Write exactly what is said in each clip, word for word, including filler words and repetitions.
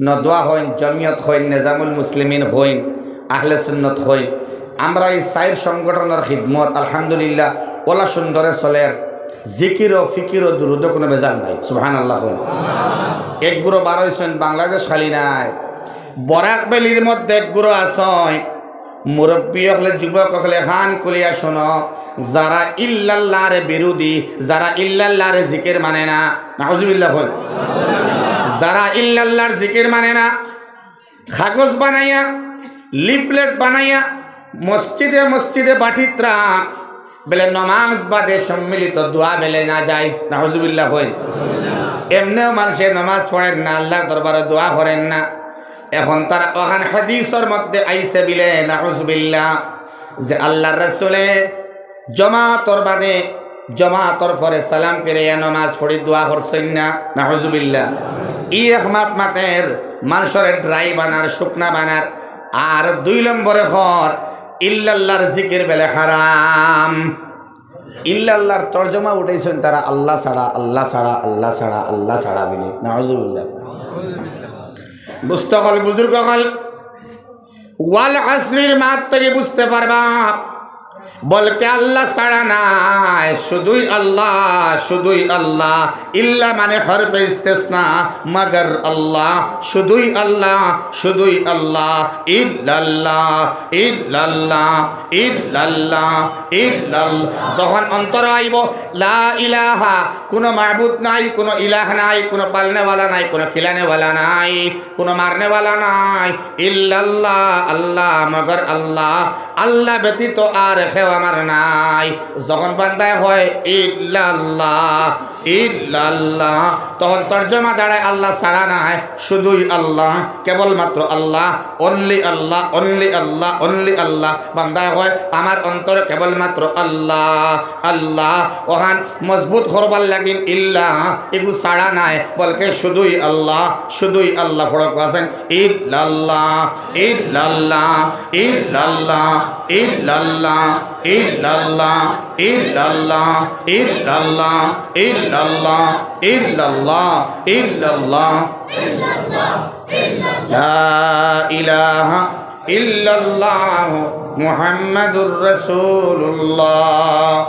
নদওয়া কইন, জমিয়ত কইন, নিজামুল মুসলিমিন কইন, আহলে সুন্নত কইন, আমরা ই চাইর সংগঠনর খিদমত আলহামদুলিল্লাহ অলা সুন্দরে চলের। জিকিরো, ফিকিরো, দুরুদো কুনু বেজাল নাই। সুবহানাল্লাহ কইন। এক গুরু বার অইছইন, বাংলাদেশ খালি নায়। বরাক ভ্যালির মধ্যে এক গুরু আছইন, মুরব্বি অকলে, যুবক অকলে, কান খুলিয়া হুনো, যারা ইল্লাল্লাহর বিরোধী, যারা ইল্লাল্লাহর জিকির মানে না, নাউজুবিল্লাহ কইন। যারা ইল্লাল্লাহর জিকির মানে না, কাগজ বানাইয়া, লিফলেট বানাইয়া, মসজিদে মসজিদে বাটিত্রা, বেলে নমাজ বাদে সম্মিলিত দোয়া বেলে না জায়েজ, নাউজুবিল্লাহ কইন। এমনেও মানষে নমাজ পড়ের না, আল্লাহর দরবারো দোয়া করের না। এখন তারা অখান হাদিসর মধ্যে আইছে বিলে, নাউজুবিল্লাহ, যে আল্লাহর রাসুলে জমাতর বাদে, জমাতর পরে সালাম ফিরাইয়া নমাজ পড়ি দোয়া করছইন না, নাউজুবিল্লাহ। ই এক মাত মাতের, মানষরে ড্রাই বানার, শুকনা বানার। আর দুই নম্বরে কর, ইল্লাল্লাহর জিকির বেলে হারাম। ইল্লাল্লাহর তর্জমা উঠাইছইন তারা আল্লাহ ছাড়া, আল্লাহ ছাড়া, আল্লাহ ছাড়া, আল্লাহ ছাড়া বিলে। নাউজুবিল্লাহ। বুঝতে অকল, বুজুর্গ অকল, ওয়াল আসরির মাত থাকি বুঝতে পারবা, বলকে আল্লাহ ছাড়া নাই, শুধুই আল্লাহ, শুধুই আল্লাহ। ইল্লা মানে হরফে ইস্তেসনা, মগর আল্লাহ, শুধুই আল্লাহ, শুধুই আল্লাহ। ইল্লাল্লাহ, ইল্লাল্লাহ, ইল্লাল্লাহ, ইল্লাল্লাহ। যখন অন্তর আইব, লা ইলাহা, কোনো মাবুদ নাই, কোনো ইলাহ নাই, কোনো পালনেওয়ালা নাই, কোনো খিলানেওয়ালা নাই, কোনো মারনেওয়ালা নাই, ইল্লাল্লাহ, আল্লাহ, মগর আল্লাহ, আল্লাহ ব্যতীত আর কেউ আমার নাই। যখন বান্দায় কয় ইল্লাল্লাহ, ইল্লাল্লাহ, তখন তর্জমা দাঁড়ায় আল্লাহ ছাড়া নাই, শুধুই আল্লাহ, কেবলমাত্র আল্লাহ, only আল্লাহ, only আল্লাহ, only আল্লাহ। বান্দায় কয়, আমার অন্তরে কেবলমাত্র আল্লাহ, আল্লাহ। অখান মজবুত করবার লাগিন ইল্লা, এগু ছাড়া নাই, বলকে শুধুই আল্লাহ, শুধুই আল্লাহ। পড়ক আছেন, ইল্লাল্লাহ, ইল্লাল্লাহ, ইল্লাল্লাহ, ইল্লাল্লাহ, ইল্লাল্লাহ, ইল্লাল্লাহ, ইল্লাল্লাহ, ইল্লাল্লাহ, ইল্লাল্লাহ, ইল্লাল্লাহ। লা ইলাহা ইল্লাল্লাহু মুহাম্মাদুর রাসূলুল্লাহ।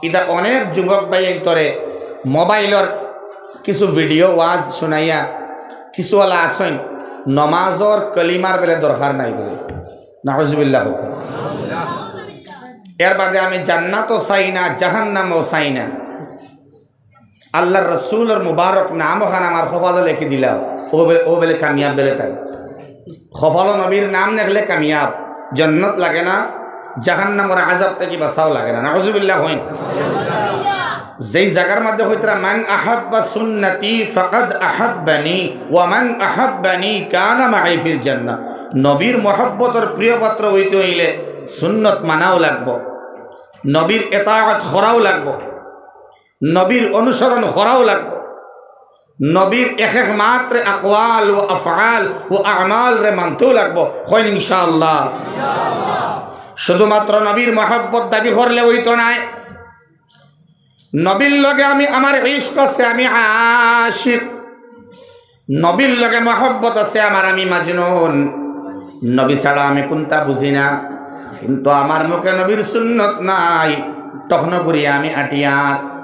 ইতা অনেক যুবক ভাই অন্তরে মোবাইলর কিছু ভিডিও ওয়াজ শুনাইয়া, কিছু ওয়ালা আছইন নমাজর কলিমার বেলে দরকার নাই বলে। নাউজুবিল্লাহ। এর বাদে আমি জান্নাতও চাই না, জাহান্নামও চাই না। আল্লাহর রসুলর মুবারক নাম অখান আমার কপালো লেখি দিলাও, ও বে-, ও বেলে কামিয়াব বেলে তাই। কপালো নবীর নাম লেখলে কামিয়াব, জন্নত লাগে না, জাহান্নামর আযাব থাকি বাঁচাও লাগে না। নাউজুবিল্লাহ কইন। যেই জাগার মধ্যে কইতরা, "মান আহাব্বা সুন্নতি ফাকাদ আহাব্বানি, ওয়া মান আহাব্বানি কানা মাই ফিল জান্নাহ।" নবীর মহব্বতর প্রিয় পাত্র অইতে অইলে সুন্নত মানাও লাগবো, নবীর এতাআত করাও লাগবো। নবীর অনুসরণ করাও লাগবো। নবীর এক এক মাতরে আকওয়াল ও আফআল ও আমালরে মানতেও লাগবো। কইন ইনশাআল্লাহ। শুধুমাত্র নবীর মহব্বত দাবি করলে অইতো নায়। নবীর লগে আমি, আমার ইশক আছে, আমি আশিক। নবীর লগে মহব্বত আছে আমার, আমি মাজনুন। নবী ছাড়া আমি কুন্তা বুঝি না, কিন্তু আমার মুখে নবীর সুন্নত নাই, তখনও ঘুরি আমি আটিয়ার।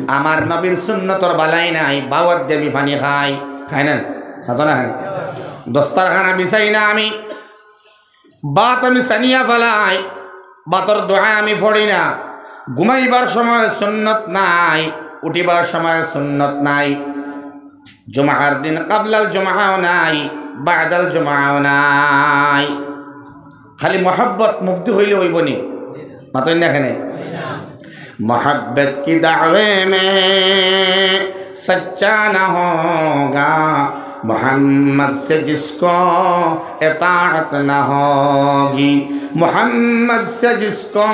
আমার নবীর সুন্নতর বালাই নাই, বাওয়াত দে আমি পানি খাই, খাই না? খাতো না খাই? দস্তরখানা বিছাই না আমি, ভাত আমি ছানিয়া ফালাই, ভাতর দোয়া আমি পড়ি না, ঘুমাইবার সময় সুন্নত নাই, উঠিবার সময় সুন্নত নাই, জুমার দিন কাবলাল জুমাও নাই, বাদাল জুমাও নাই। খালি মহব্বত মুখদি অইলে অইবো নি? মাতইন না কেনে? محبت کے دعوے میں سچا نہ ہوگا، محمد سے جس کو اطاعت نہ ہوگی، محمد سے جس کو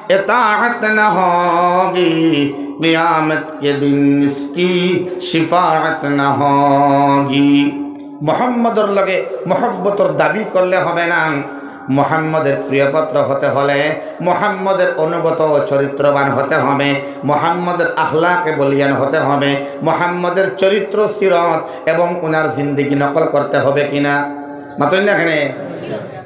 اطاعت نہ ہوگی، قیامت کے دن اس کی شفاعت نہ ہوگی۔ মোহাম্মদর লগে মহব্বতর দাবি করলে হবে না, মোহাম্মদের প্রিয়পাত্র হতে হলে মোহাম্মদের অনুগত ও চরিত্রবান হতে হবে, মোহাম্মদের আখলাকে বলিয়ান হতে হবে, মোহাম্মদের চরিত্র সিরত এবং উনার জিন্দেগি নকল করতে হবে কিনা? মাতইন না কেনে?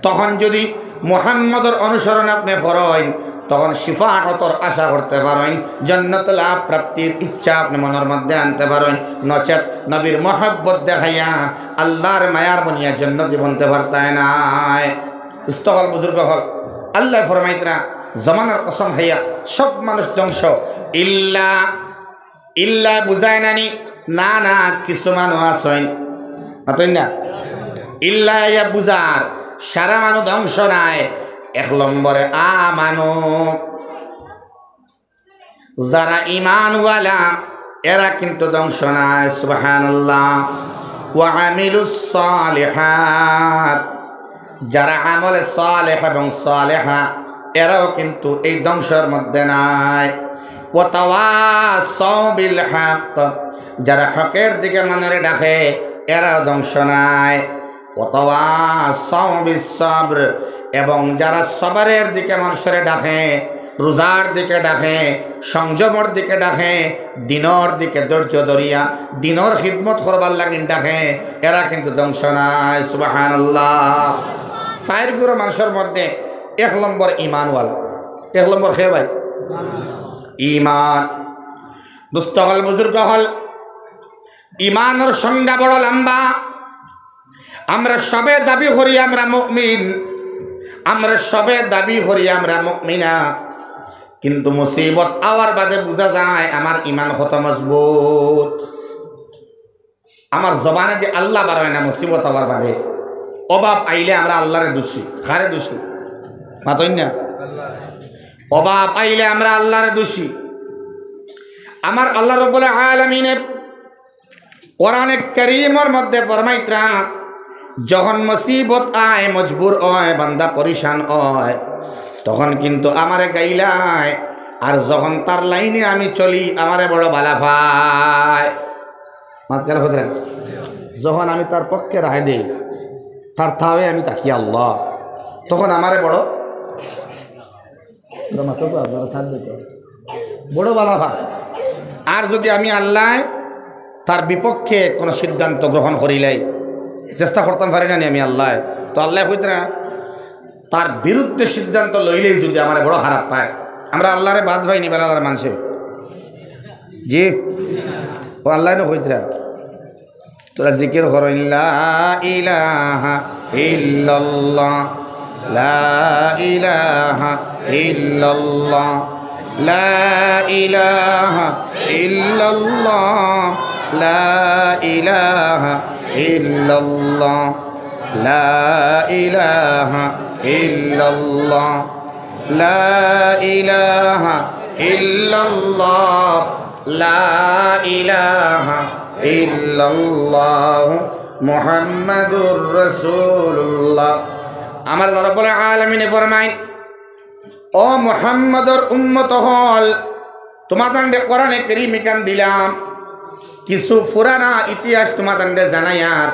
তখন যদি মোহাম্মদর অনুসরণ আপনে করইন, তখন শিফাআতর আশা করতে পারইন, জন্নত লাভ প্রাপ্তির ইচ্ছা আপনে মনর মধ্যে আনতে পারইন। নচেত নবীর মহব্বত দেখাইয়া আল্লার মায়ার বনিয়া জন্নতি বনতে পারতায় নায়। উস্তা অকল, বুজুর্গ অকল, আল্লায় ফরমাইতরা, জমানার কসম খাইয়া সব মানুষ ধ্বংস, ইল্লা ইল্লা বুঝায় নানি? না, না, কিছু মানুষ আছইন। মাতইন না? ইল্লা ইয়া বুঝার, সারা মানুষ ধ্বংস নায়। এক নম্বরে আ মানুষ, যারা ইমানওয়ালা, এরা কিন্তু ধ্বংস নায়। সুবহানাল্লাহ। ওয়া আমিলুস সালিহাত, যারা আমলে সালেহ এবং সালেহা, এরাও কিন্তু এই ধ্বংসর মধ্যে নাই। ওয়া তাওয়াসাউ বিল হক, যারা হকের দিকে মানুষরে ডাকে, এরাও ধ্বংস নাই। ওয়া তাওয়াসাউ বিস সবর, এবং যারা সবরের দিকে মানুষরে ডাকে, রোজার দিকে ডাকে, সংযমর দিকে ডাকে, দিনর দিকে ধৈর্য ধরিয়া দিনর খিদমত করবার লাগি ডাকে, এরা কিন্তু ধ্বংস নাই। সুবহানাল্লাহ। চাইর গুরু মানুষর মধ্যে এক নম্বর ইমানওয়ালা। এক নম্বর কে ভাই? ইমান। দুস্ত অকল, বুজুর্গ অকল, ইমানর সংজ্ঞা বড় লম্বা। আমরা সবে দাবি করি আমরা মুমিন, আমরা সবে দাবি করি আমরা মুমিনা, কিন্তু মুসিবত আওয়ার বাদে বুঝা যায় আমার ইমান কত মজবুত। আমার জবানে যে আল্লাহ বারয় না মুসিবত আওয়ার বাদে। অভাব আইলে আমরা আল্লারে দুষি। কারে দুষি? মাতইন না? অভাব আইলে আমরা আল্লারে দুষি। আমার আল্লাহ রব্বুল আলামিনে কোরআনে করিমর মধ্যে ফরমাইতরা, যখন মুসিবত আয়, মজবুর অয়, বান্দা পরিশান অয়, তখন কিন্তু আমারে গাইলায়, আর যখন তার লাইনে আমি চলি, আমারে বড় বালা পায়। মাত গেল কোথায়? যখন আমি তার পক্ষে রায় দেই, তার তাওয়ে আমি থাকি আল্লাহ, তখন আমারে বড়, তোরা মাতো তো আপনারা সাথ দিতে, বড় বালা পায়। আর যদি আমি আল্লাহ তার বিপক্ষে কোনো সিদ্ধান্ত গ্রহণ করিলাই, চেষ্টা করতাম পারি না নি আমি আল্লাহ, তো আল্লাহ কইতরা, তার বিরুদ্ধে সিদ্ধান্ত লইলেই যদি আমারে বড় খারাপ পায়, আমরা আল্লারে বাদ পাইনি বেলালার মানুষে। জি, ও আল্লাহ না কইতরা। তোরা জিকির করইন, লা ইলাহা ইল্লাল্লাহ, লা ইলাহা ইল্লাল্লাহ, লা ইলাহা ইল্লাল্লাহ, লা ইলাহা ইল্লাল্লাহ, লা ইলাহা ইল্লাল্লাহ, লা ইলাহা ইল্লাল্লাহ, লা ইলাহা ইল্লাল্লাহ, মুহাম্মাদুর রাসূলুল্লাহ। আমার রব্বুল আলামিনে ফরমাইন, ও মুহাম্মদর উম্মত অকল, তোমাতানরে কোরআনে করিম ইখান দিলাম, কিছু পুরানা ইতিহাস তোমাতানরে জানাইয়ার।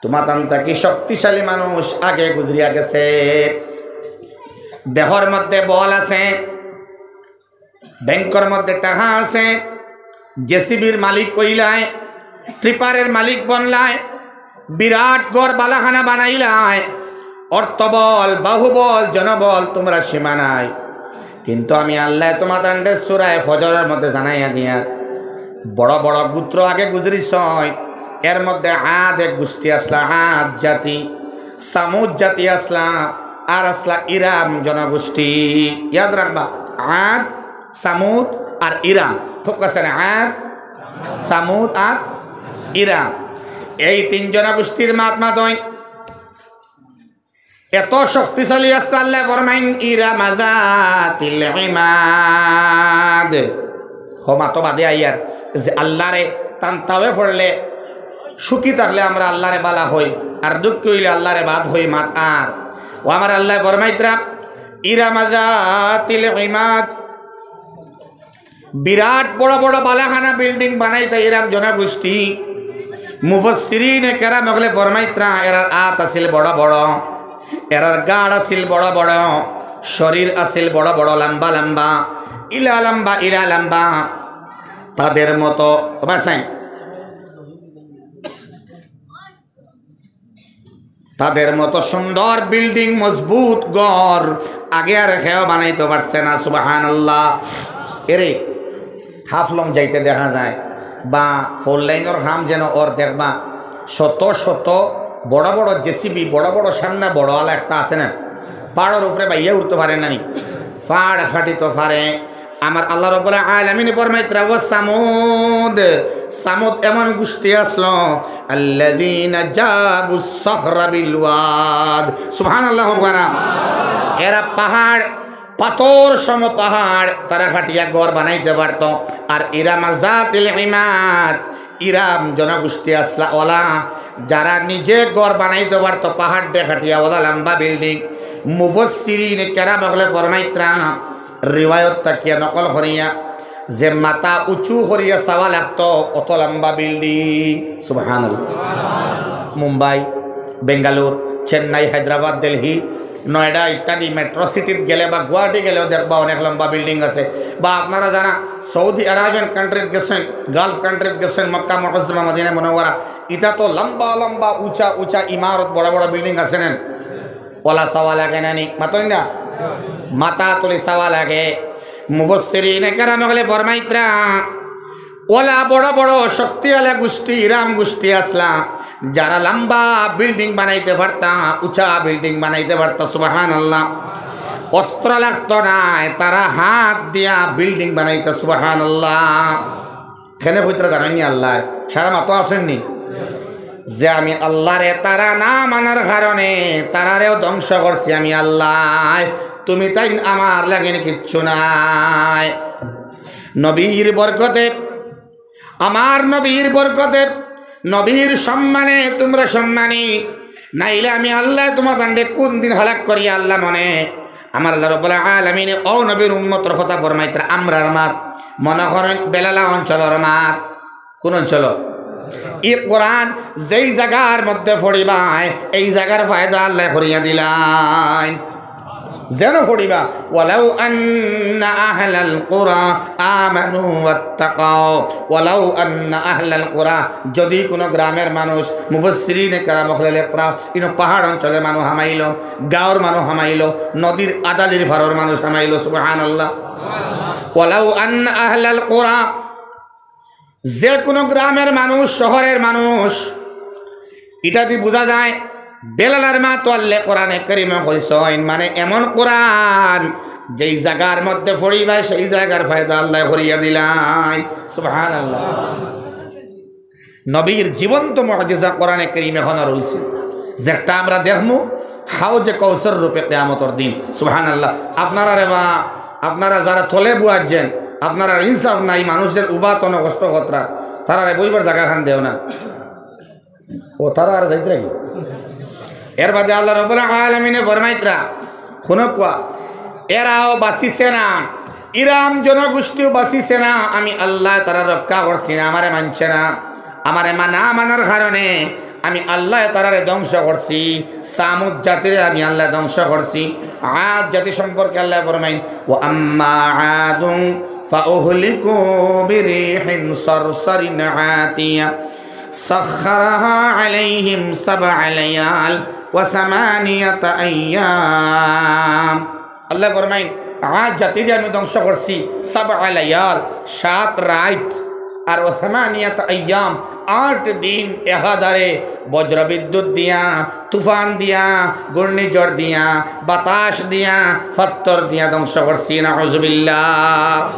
তোমাতান থাকি শক্তিশালী মানুষ আগে গুজরিয়া গেছে। দেহর মধ্যে বল আছে, ব্যাংকর মধ্যে টাকা আছে, জেসিবির মালিক অইলায়, ট্রিপারের মালিক বনলায়, বিরাট ঘর বালাখানা বানাইলায়, অর্থবল, বাহুবল, জনবল, তোমরা সীমা নাই। কিন্তু আমি আল্লাহ তোমাতানরে সূরায়ে ফজরর মধ্যে জানাইয়া দিয়ার, বড় বড় গোত্র আগে গুজরিছইন, এর মধ্যে আদ এক গোষ্ঠী আছলা, আদ জাতি, সামুদ জাতি আছলা, আর আছলা ইরাম জনগোষ্ঠী। ইয়াদ রাখবা, আদ, সামুদ আর ইরাম। ঠিক আছে না? আদ, সামুদ আর ইরাম। এই তিন জনগোষ্ঠীর মাত মাতইন। এত শক্তিশালী আছে আল্লাহ ফরমাইন, ইরামা যাতিল ইমাদ। হো মাতো বাদে আইয়ার যে আল্লারে তান তাওয়ে পড়লে সুখী থাকলে আমরা আল্লারে বালা হই, আর দুঃখী অইলে আল্লারে বাদ হই মাত আর। ও আমার আল্লাহ ফরমাইতরা, ইরামা যাতিল ইমাদ, বিরাট বড় বড় বালাখানা বিল্ডিং বানাইতা ইরাম জনগোষ্ঠী। মুফাসসিরিনে কেরাম অকলে ফরমাইতরা, এরার আত আছিল বড় বড়। এরার গাড় আছিল বড় বড়, শরীর আছিল বড় বড়, লম্বা লম্বা, ইলা লম্বা, ইলা লম্বা। তাদের মতো, ও ভাই সাইন, তাদের মতো সুন্দর বিল্ডিং, মজবুত ঘর আগে আর কেউ বানাইতে পারছে না। সুবহানাল্লাহ। এরে, হাফলং যাইতে দেখা যায়, বা ফোর লাইনর কাম যেন ওর দেখবা, শত শত বড় বড় জেসিবি, বড় বড় সান্না, বড় আলা একটা আছে না, পাহাড়র উপরে বাইয়া উঠতে পারে না নি, পাহাড় কাটিতে পারে। আমার আল্লাহ রাব্বুল আলামিন ফরমাইতরা, "ওয়া সামুদ", সামুদ এমন গোষ্ঠী আসলো, "আল্লাযীনা জাবুস সাখরা বিল ওয়াদ।" সুবহানাল্লাহ, বলবা না? এরা পাহাড়, পাথর সম পাহাড়, তারা কাটিয়া ঘর বানাইতে পারতো। আর ইরামা যাতিল ইমাদ, ইরাম জনগোষ্ঠী আসলা ওলা, যারা নিজে ঘর বানাইতে পারতো, পাহাড় দে কাটিয়া ওলা লম্বা বিল্ডিং। মুফাসসিরিনে কেরাম অকলে ফরমাইতরা, রিওয়ায়ত থাকিয়া নকল করিয়া, যে মাথা উঁচু করিয়া চাওয়া লাগতো, অত লম্বা বিল্ডিং। সুবহানাল্লাহ। মুম্বাই, বেঙ্গালোর, চেন্নাই, হায়দ্রাবাদ, দিল্লি, নয়ডা ইত্যাদি মেট্রো সিটিত গেলে বা গুয়াহাটি গেলেও দেখবা অনেক লম্বা বিল্ডিং আছে। বা আপনারা যারা সৌদি আরবিয়ান কান্ট্রিত গেছেন, গালফ কান্ট্রিত গেছেন, মক্কা মুআজ্জামা, মদিনা মুনাওয়ারা, ইতা তো লম্বা লম্বা উঁচা উঁচা ইমারত, বড় বড় বিল্ডিং আছে না? ওলা চাওয়া লাগে না নি? মাতইন না? মাথা তুলি চাওয়া লাগে। মুফাসসিরিনে কেরাম অকলে ফরমাইতরা, ওলা বড় বড় শক্তিওয়ালা গোষ্ঠী, ইরাম গোষ্ঠী আসলা, যারা লম্বা বিল্ডিং বানাইতে পারতা, উঁচা বিল্ডিং বানাইতে পারতা, সুবহানাল্লাহ। অস্ত্র লাগতো নায়, তারা হাত দিয়া বিল্ডিং বানাইতা, সুবহানাল্লাহ। কেনে কইতরা জানইন নি আল্লায়? সারা মাতো আছইন নি? যে আমি আল্লারে তারা না মানার কারণে তারারেও ধ্বংস করছি আমি আল্লায়। তুমি তাইন আমার লাগিন কিচ্ছু নায়। নবীর বরকতে, আমার নবীর বরকতে, নবীর সম্মানে তুমরা সম্মানী। নাইলে আমি আল্লায় তুমরারে কুন দিন হালাক করি আল্লাহ মনে। আমার আল্লাহ রাব্বুল আলামিনে অউ নবীর উম্মতর কথা ফরমাইতরা, আমরার মাত, মনে করইন বেলালা অঞ্চলর মাত। কুন অঞ্চল? ই কোরআন যেই জাগার মধ্যে পড়িবায়, এই জাগার ফায়দা আল্লায় করিয়া দিলাইন। যেন পড়িবা, "ওয়ালাউ আন্না আহলাল কুরা আমানু ওয়াত্তাকাউ।" ওয়ালাউ আন্না আহলাল কুরা, যদি কুনু গ্রামের মানুষ, মুফাসসিরিনে কেরাম অকলে লেখরা, ইনো পাহাড় অঞ্চলে মানুষ হামাইলো, গাঁওর মানুষ হামাইলো, নদীর আদালির পারর মানুষ হামাইলো, সুবহানাল্লাহ। ওয়ালাউ আন্না আহলাল কুরা, যে কুনু গ্রামের মানুষ, শহরের মানুষ, ইটা দি বুঝা যায়, বেলালার মাতো আল্লায় কোরআনে কারিমে কইছইন, মানে এমন কোরআন, যেই জাগার মধ্যে পড়িবায়, সেই জাগার ফায়দা আল্লায় করিয়া দিলাইন। সুবহানাল্লাহ। নবীর জীবন্ত মুজিজা কোরআনে কারিম এখনো রইছে, যেটা আমরা দেখমু হাউজে কাউসার রূপে কিয়ামতর দিন। সুবহানাল্লাহ। আপনারা রে বা, আপনারা যারা তলে বুয়াইছেন, আপনারার ইনসাফ নাই, মানুষের উবা তনে কষ্ট করতরা, তারারে বইবার জাগাখান দেও না। ও তারা আর যাইতরা কি? এর বাদে আল্লাহ রাব্বুল আলামিনে ফরমাইতরা, হুনো কুয়া, এরাও বাঁচিছে না, ইরাম জনগোষ্ঠীও বাঁচিছে না, আমি আল্লায় তারারে রক্ষা করছি না, আমারে মানছে না, আমারে মা-, না মানার কারণে আমি আল্লায় তারারে ধ্বংস করছি। সামুদ জাতিরে আমি আল্লায় ধ্বংস করছি। আদ জাতি সম্পর্কে আল্লায় ফরমাইন, "ওয়া আম্মা আদুন ফাউহলিকু বিরিহিন সারসারিন আতিয়া।" সাখখারাহা আলাইহিম সাবআ লায়াল ওয়া সামানিয়াতা আইয়াম। আল্লায় ফরমাইন, আদ জাতিরে আমি ধ্বংস করছি সাবআ লায়াল, সাত রাইত, আর ওয়া সামানিয়াতা আইয়াম, আট দিন একাধারে বজ্রবিদ্যুৎ দিয়া, তুফান দিয়া, ঘূর্ণিঝড় দিয়া, বাতাস দিয়া, ফাত্তর দিয়া ধ্বংস করছি। নাউজুবিল্লাহ।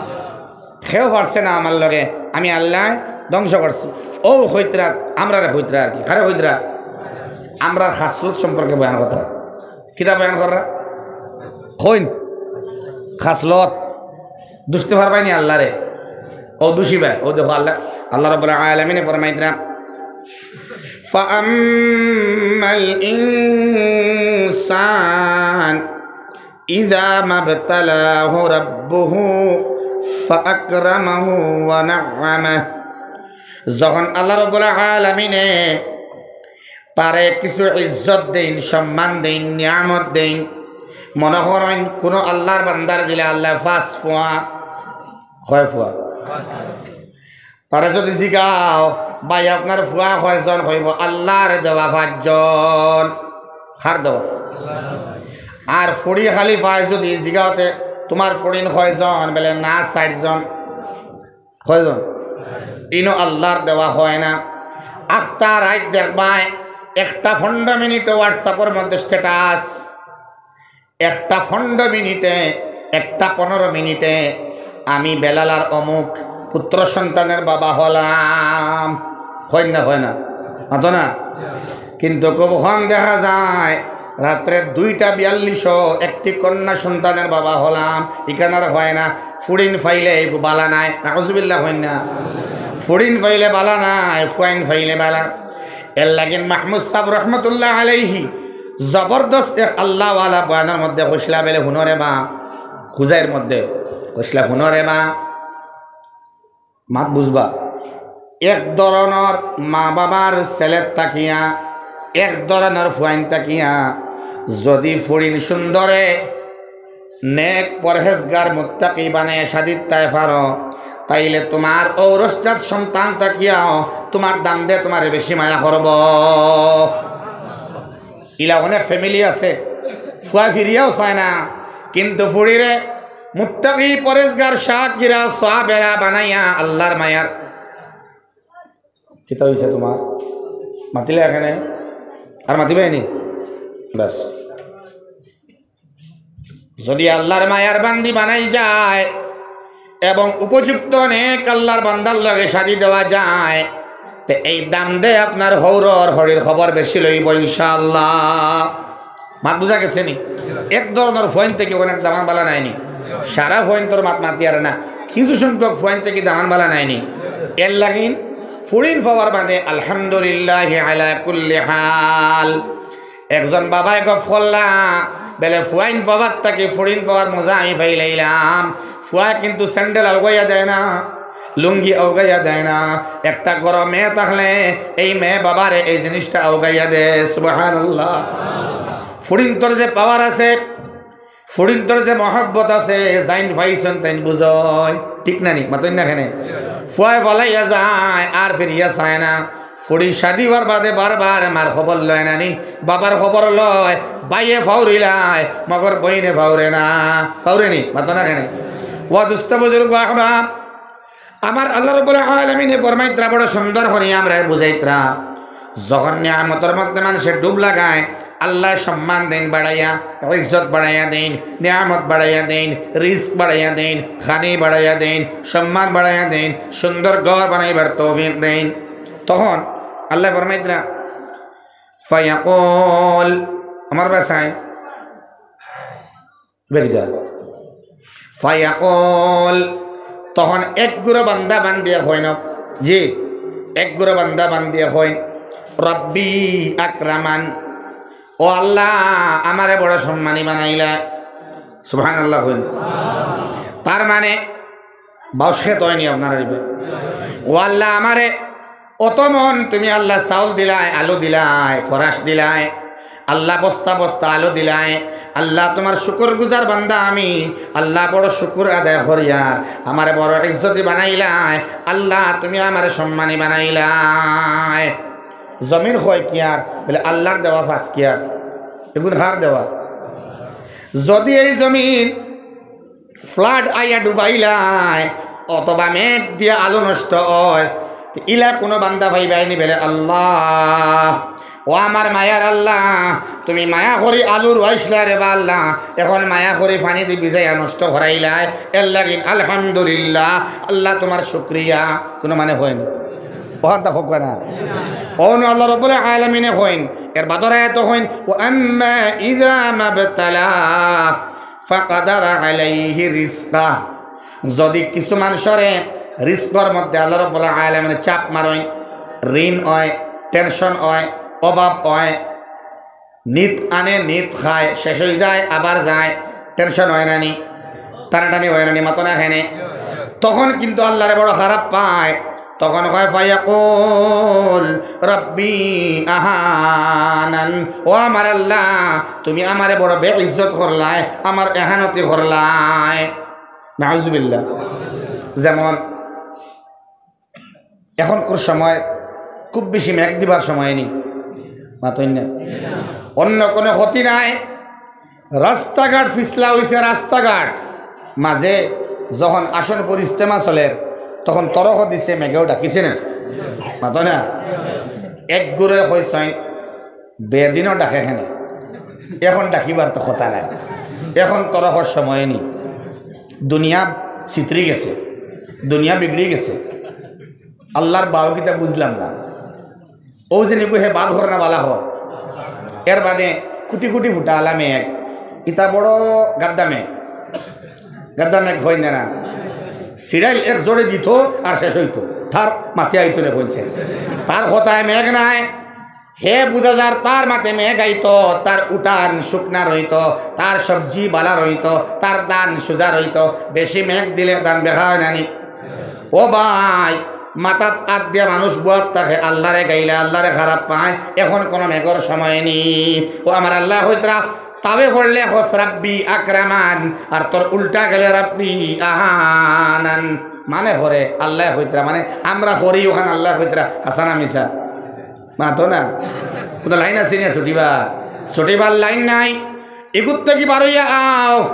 কেউ পারছে না আমার লগে, আমি আল্লায় ধ্বংস করছি। অউ কইতরা, আমরারে কইতরা আর কি। কারে কইতরা? আমরার খাসলত সম্পর্কে বয়ান করতরা। কিতা বয়ান কররা? কইন। খাসলত। দুষতে পারবায় নি আল্লারে? অউ দুষিবায়। অউ দেখো আল্লাহ, আল্লাহ রাব্বুল আলামিনে ফরমাইতরা, "ফাআম্মাল ইনসান ইযা মাবতালাহু রাব্বুহু ফাআকরামাহু ওয়া নাআমাহ।" যখন আল্লাহ রাব্বুল আলামিনে তারে কিছু ইজ্জত দেইন, সম্মান দেইন, নিয়ামত দেইন। মনো করইন কুনু আল্লার বান্দার দিলে আল্লায় পাঁচ ফুয়া, কয় ফুয়া? তারে যুদি জিগাও, "ভাই, আপনার ফুয়া কয়জন?" কইবো, "আল্লার দেওয়া পাঁচজন।" কার দেওয়া? আর ফুড়ি খালি পায় যুদি জিগাও তে, "তুমার ফুড়িন কয়জন?" বেলে, "না, চাইরজন।" কয়জন? ইনো আল্লার দেওয়া অয় না। আখতা রাইত দেখবায়, একটা পনরো মিনিটে WhatsApp-অর মধ্যে status, একটা পনরো মিনিটে, একটা পনরো মিনিটে, "আমি বেলাল আর অমুক পুত্র সন্তানের বাবা হলাম।" অয় না, অয় না? মাতো না? কিন্তু খুব কম দেখা যায়, রাত্রে দুইটা বিয়াল্লিশো একটি কন্যা সন্তানের বাবা হলাম, ইখান আর অয় না। ফুড়িন পাইলে এগু বালা নায়, নাউজুবিল্লাহ অয় না? ফুড়িন পাইলে বালা নায়, ফুয়াইন পাইলে বালা। এর লাগিন মাহমুদ সাব রহমতুল্লাহ আলাইহি জবরদস্ত এক আল্লাহওয়ালা বয়ানর মধ্যে কইছলা বেলে, "হুনো রে মা", খুজাইর মধ্যে কইছলা, "হুনো রে মা, মাত বুঝবা, এক ধরনর মা বাবার ছেলের থাকিয়া, এক ধরনর ফুয়াইন থাকিয়া, যুদি ফুড়িন সুন্দরে নেক পরহেজগার মুত্তাকি বানাইয়া শাদি দিতায় পারো, তাইলে তুমার ঔরসজাত সন্তান থাকিয়াও তুমার দামদে তুমারে বেশি মায়া করবো।" ইলা অনেক family আছে, ফুয়া ফিরিয়াও চায় না, কিন্তু ফুড়িরে মুত্তাকি, পরহেজগার, শাকিরা, সাবিরা বানাইয়া আল্লার মায়ার। কিতা অইছে তুমার? মাতিলা এখানে? আর মাতিবায় নি? বাস। যুদি আল্লার মায়ার বান্দি বানাই যায় এবং উপযুক্ত নেক আল্লার বান্দার লগে শাদি দেওয়া যায়, তে এই দামদে আপনার হউরর হড়ির খবর বেশি লইবো ইনশাআল্লাহ। মাত বুঝা গেছে নি? এক ধরনর ফুয়াইন থাকি অনেক দামান বালা নায় নি? সারা ফুয়াইনতর মাত মাতিয়ার না, কিছু সংখ্যক ফুয়াইন থাকি দামান বালা নায় নি? এর লাগিন ফুড়িন পাওয়ার বাদে আলহামদুলিল্লাহি আলা কুল্লি হাল। একজন বাবায় গফ করলা, বেলে ফুয়াইন পাওয়ার থাকি ফুড়িন পাওয়ার মজা আমি পাইলাইলাম। ফুয়া কিন্তু স্যান্ডেল আউগাইয়া দেয় না, লুঙ্গি আউগাইয়া দেয় না। একটা ঘরো মেয়ে থাকলে এই মেয়ে বাবারে এই জিনিসটা আউগাইয়া দেয়। সুবহানাল্লাহ। ফুড়িন্তর যে power আছে, ফুড়িন্তর যে মহব্বত আছে, যাইন পাইছইন তাইন বুঝইন। ঠিক না নি? মাতইন না কেনে? ফুয়ায় ফালাইয়া যায়, আর ফিরিয়া চায় না। ফুড়ি শাদি অওয়ার বাদে বারবার মার খবর লয় না নি, বাবার খবর লয়, ভাইয়ে ফাউরিলায়, মগর বইনে ফাউরে না। ফাউরে নি? মাতো না কেনে? ও দোস্ত বুজুর্গ আহবাব, আমার আল্লাহ রাব্বুল আলামিনে ফরমাইতরা, বড় সুন্দর করি আমরারে বুঝাইতরা, যখন নিয়ামতর মধ্যে মানষে ডুব লাগায়, আল্লায় সম্মান দেইন বাড়াইয়া, ইজ্জত বাড়াইয়া দেইন, নিয়ামত বাড়াইয়া দেইন, রিজক বাড়াইয়া দেইন, খানি বাড়াইয়া দেইন, সম্মান বাড়াইয়া দেইন, সুন্দর ঘর বানাইবার তৌফিক দেইন। তখন আল্লায় ফরমাইতরা, ফায়াকুল, আমার ভাষায়, বেরিদা। ফায়াকুল, তখন এক গুরু বান্দা বান্দিয়ে কইন, জি, এক গুরু বান্দা বান্দিয়ে কইন, "রব্বি আকরামান।" ও আল্লাহ, আমারে বড় সম্মানী বানাইলা। সুবহানাল্লাহ কইন। তার মানে, বাউসে তো হয়নি আপনারা দিবে। ও আল্লাহ, আমারে অত মন তুমি আল্লাহ চাউল দিলায়, আলু দিলায়, ফরাস দিলায়, আল্লাহ বস্তা বস্তা আলু দিলায়। আল্লাহ, তুমার শুকুরগুজার বান্দা আমি। আল্লাহ, বড় শুকুর আদায় করিয়ার, আমারে বড় ইজ্জতি বানাইলায়। আল্লাহ, তুমি আমারে সম্মানী বানাইলায়। জমিন কয় কিয়ার? বলে, আল্লাহর দেওয়া পাঁচ কিয়ার। এগুন কার দেওয়া? যদি এই জমিন flood আইয়া ডুবাইলায়, অথবা মেঘ দিয়া আলু নষ্ট অয়, তে ইলা কুনু বান্দা পাইবায় নি বেলে, আল্লাহ, ও আমার মায়ার আল্লাহ, তুমি মায়া করি আলু রুয়াইছলায় রে বা আল্লাহ, এখন মায়া করি পানি দি ভিজাইয়া নষ্ট করাইলায়, এর লাগিন আলহামদুলিল্লাহ, আল্লাহ তুমার শুকরিয়া। কুনু মানে কইন? অখানতা কউক্কা না। অনো আল্লাহ রাব্বুল আলামিনে কইন, এর বাদর আয়াতো কইন, "ওয়া আম্মা ইযা মাবতালাহু ফাকাদারা আলাইহি রিজকাহু।" যদি কিছু মানষরে রিজকর মধ্যে আল্লাহ রাব্বুল আলামিনে চাপ মারইন, ঋণ অয়, tension অয়, অভাব অয়, নিত আনে, নিত খায়, শেষ অইযায়, আবার যায়, tension অয় না নি? টানাটানি অয় না নি? মাতো না কেনে? তখন কিন্তু আল্লাহরে বড় খারাপ পায়। তখন কয়, "ফায়াকুল রব্বি আহানান।" ও আমার আল্লাহ, তুমি আমারে বড় বেইজ্জত করলায়, আমার এহানতি করলায়। নাউজুবিল্লাহ। যেমন এখনকার সময় খুব বেশি মেঘ দিবার সময় নি, মাতইন না। অন্য কোনো ক্ষতি নাই, রাস্তাঘাট পিছলা অইছে, রাস্তাঘাট মাঝে যখন আসনপুর ইজতেমা চলের, তখন তরফ দিছে, মেঘেও ডাকিছে না, মাতো না। এক গুরে কইছইন, বেদিনও ডাকে কেনে, এখন ডাকিবার তো কথা নাই, এখন তরফর সময় নি। দুনিয়া ছিতরি গেছে, দুনিয়া বিগড়ি গেছে। আল্লাহর বাউ কিতা বুঝলাম না। ও যে নিবু হে বাদ ঘর না বালা হ, এর বাদে কুটি কুটি ফুটা আলা মেঘ, ইতা বড় গাদ্দা মেঘ, গাদ্দা মেঘ হয় না না। সিরাইল এক জোরে দিত আর শেষ হইতো, তার মাতে আইতো না বলছে। তার কথায় মেঘ নাই, হে বুঝা যার তার মাতে মেঘ আইতো, তার উঠান শুকনা রইতো, তার সবজি বালা রইতো, তার ধান সুজা রইতো। বেশি মেঘ দিলে ধান বেখা হয় না নি? ও ভাই, মাথাত আত দিয়া মানুষ বুয়াত থাকে, আল্লাহরে গাইলে আল্লাহরে খারাপ পায়। এখন কোনো মেঘর সময় নি। ও আমার আল্লাহ কইতরা, তাবে পড়লে কস রাব্বি আকরামান, আর তোর উল্টা গেলে রাব্বি আহানান। মানে হরে আল্লাহ কইতরা, মানে আমরা হরি ওখান আল্লাহ কইতরা, হাসানা মিশা। মাতো না। কোনো লাইন আছে না ছুটিবার? ছুটিবার লাইন নাই। ইগুত থাকি বারইয়া আও।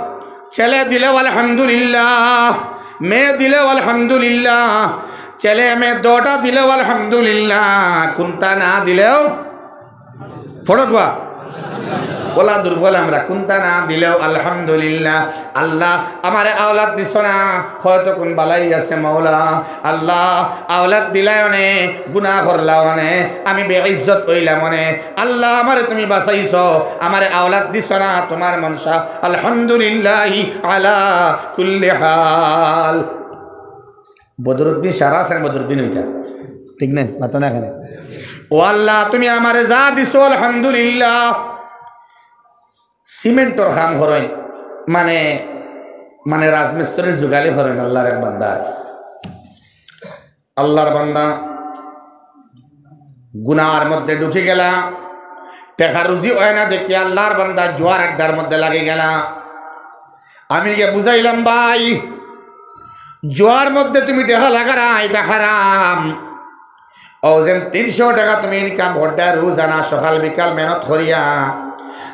ছেলে দিলেও আলহামদুলিল্লাহ, মেয়ে দিলেও আলহামদুলিল্লাহ, ছেলে মেয়ে দুটা দিলেও আলহামদুলিল্লাহ, কুন্তা না দিলেও ফড়কুয়া। ওলা দুর্বল আমরা, কুন্তা না দিলেও আলহামদুলিল্লাহ। আল্লাহ, আমারে আওলাদ দিছ না, হয়তো কুন বালাই আছে মৌলা। আল্লাহ, আওলাদ দিলায় অনে, গুনাহ করলা অনে, আমি বেইজ্জত অইলাম অনে। আল্লাহ, আমারে তুমি বাঁচাইছ, আমারে আওলাদ দিছ না, তোমার মনশা। আলহামদুলিল্লাহি আলা কুল্লি হাল। বদরুদ্দিন সারা আছেন, বদরুদ্দিন ওইটা। ঠিক নাই? মাতো না এখানে। ও আল্লাহ, তুমি আমারে যা দিছো, আলহামদুলিল্লাহ। সিমেন্টর কাম করইন, মানে, মানে রাজমিস্ত্রির জুগালি করইন আল্লাহর এক বান্দা। আল্লাহর বান্দা গুনার মধ্যে ঢুকি গেলা, টেকা রুজি হয় না দেখি আল্লাহর বান্দা জুয়ার আড্ডার মধ্যে লাগি গেলা। আমি গিয়া বুঝাইলাম, "ভাই, জুয়ার মধ্যে তুমি টেকা লাগারা, এটা হারাম।" ও যেন তিনশো টেকা তুমি ইনকাম করতে রোজানা সকাল বিকাল মেহনত করিয়া,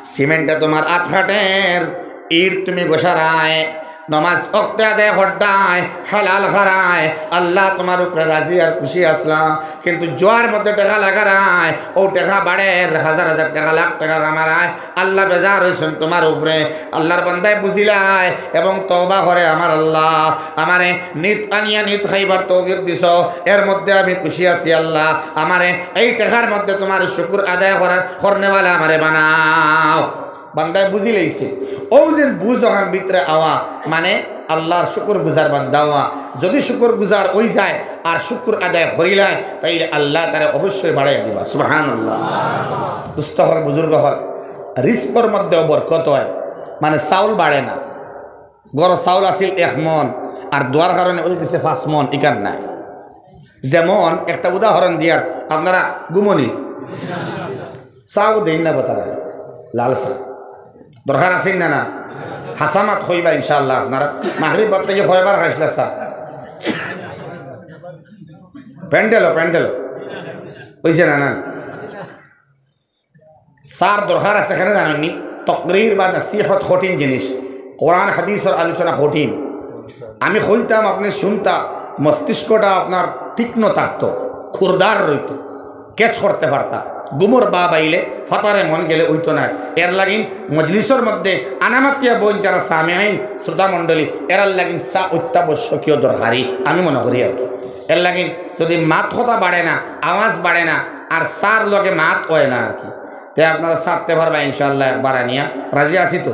সিমেন্টে তোমার আত কাটের, ইট তুমি গোসারায়, নমাজ অক্তে আদায় করতায়, হালাল খারায়, আল্লাহ তোমার উপরে রাজি আর খুশি আসলা। কিন্তু জুয়ার মধ্যে টেকা লাগারায়, ও টেকা বাড়ের, হাজার হাজার টেকা, লাখ টেকা কামারায়, আল্লাহ বেজার হইছেন তোমার উপরে। আল্লাহর বান্দায় বুঝিলায় এবং তওবা করে, "আমার আল্লাহ, আমারে নিত আনিয়া নিত খাইবার তৌফিক দিছ, এর মধ্যে আমি খুশি আছি আল্লাহ, আমারে এই টেকার মধ্যে তোমার শুকুর আদায় করার করনেওয়ালা আমারে বানাও।" বান্দায় বুঝি লইছে। ও যে বুঝ ওখান ভিতরে আওয়া, মানে আল্লাহর শুকুর গুজার বান্দা হওয়া। যদি শুকুর গুজার ওই যায় আর শুকুর আদায় করিলায়, তাইলে আল্লাহ তারে অবশ্যই বাড়াইয়া দিবা। সুবহানাল্লাহ। দুস্ত হল, বুজুর্গ হল, রিস্কর মধ্যেও বরকত হয়, মানে চাউল বাড়ে না। গরো চাউল আছিল এক মন, আর দোয়ার কারণে ওই গেছে পাঁচ মন, ইকার নাই। যেমন একটা উদাহরণ দিয়ার, আপনারা ঘুমনি চাও দেইন না, বাতারা লাল চা দরকার আছে না? না, হাসামাত কইবা ইনশাআল্লাহ। আপনারা মাগরিব বাদ থেকে কয়বার খাইছিলা চা? প্যান্ডেলো, প্যান্ডেলো। ওই যে না, না। চার দরকার আছে, কেন জানেননি? তকরির বা নসিহত কঠিন জিনিস, কোরআন হাদিসর আলোচনা কঠিন। আমি কইতাম, আপনি শুনতা, মস্তিষ্কটা আপনার তীক্ষ্ণ থাকতো, খুরদার রইতো, ক্যাচ করতে পারতা। ঘুমর বাপ আইলে ফাতারে মন গেলে ওইতো নাই। এর লাগিন মজলিসর মধ্যে আনামাতিয়া বইন যারা সামেইন, শ্রোতা মণ্ডলী, এরার লাগিন চা অত্যাবশ্যকীয় দরকারি আমি মনে করি আর কি। এর লাগিন যদি মাত কথা বাড়ে না, আওয়াজ বাড়ে না, আর চার লগে মাত হয় না আর কি। তে আপনারা ছাড়তে পারবা ইনশাআল্লাহ একবার আনিয়া, রাজি আছি তো?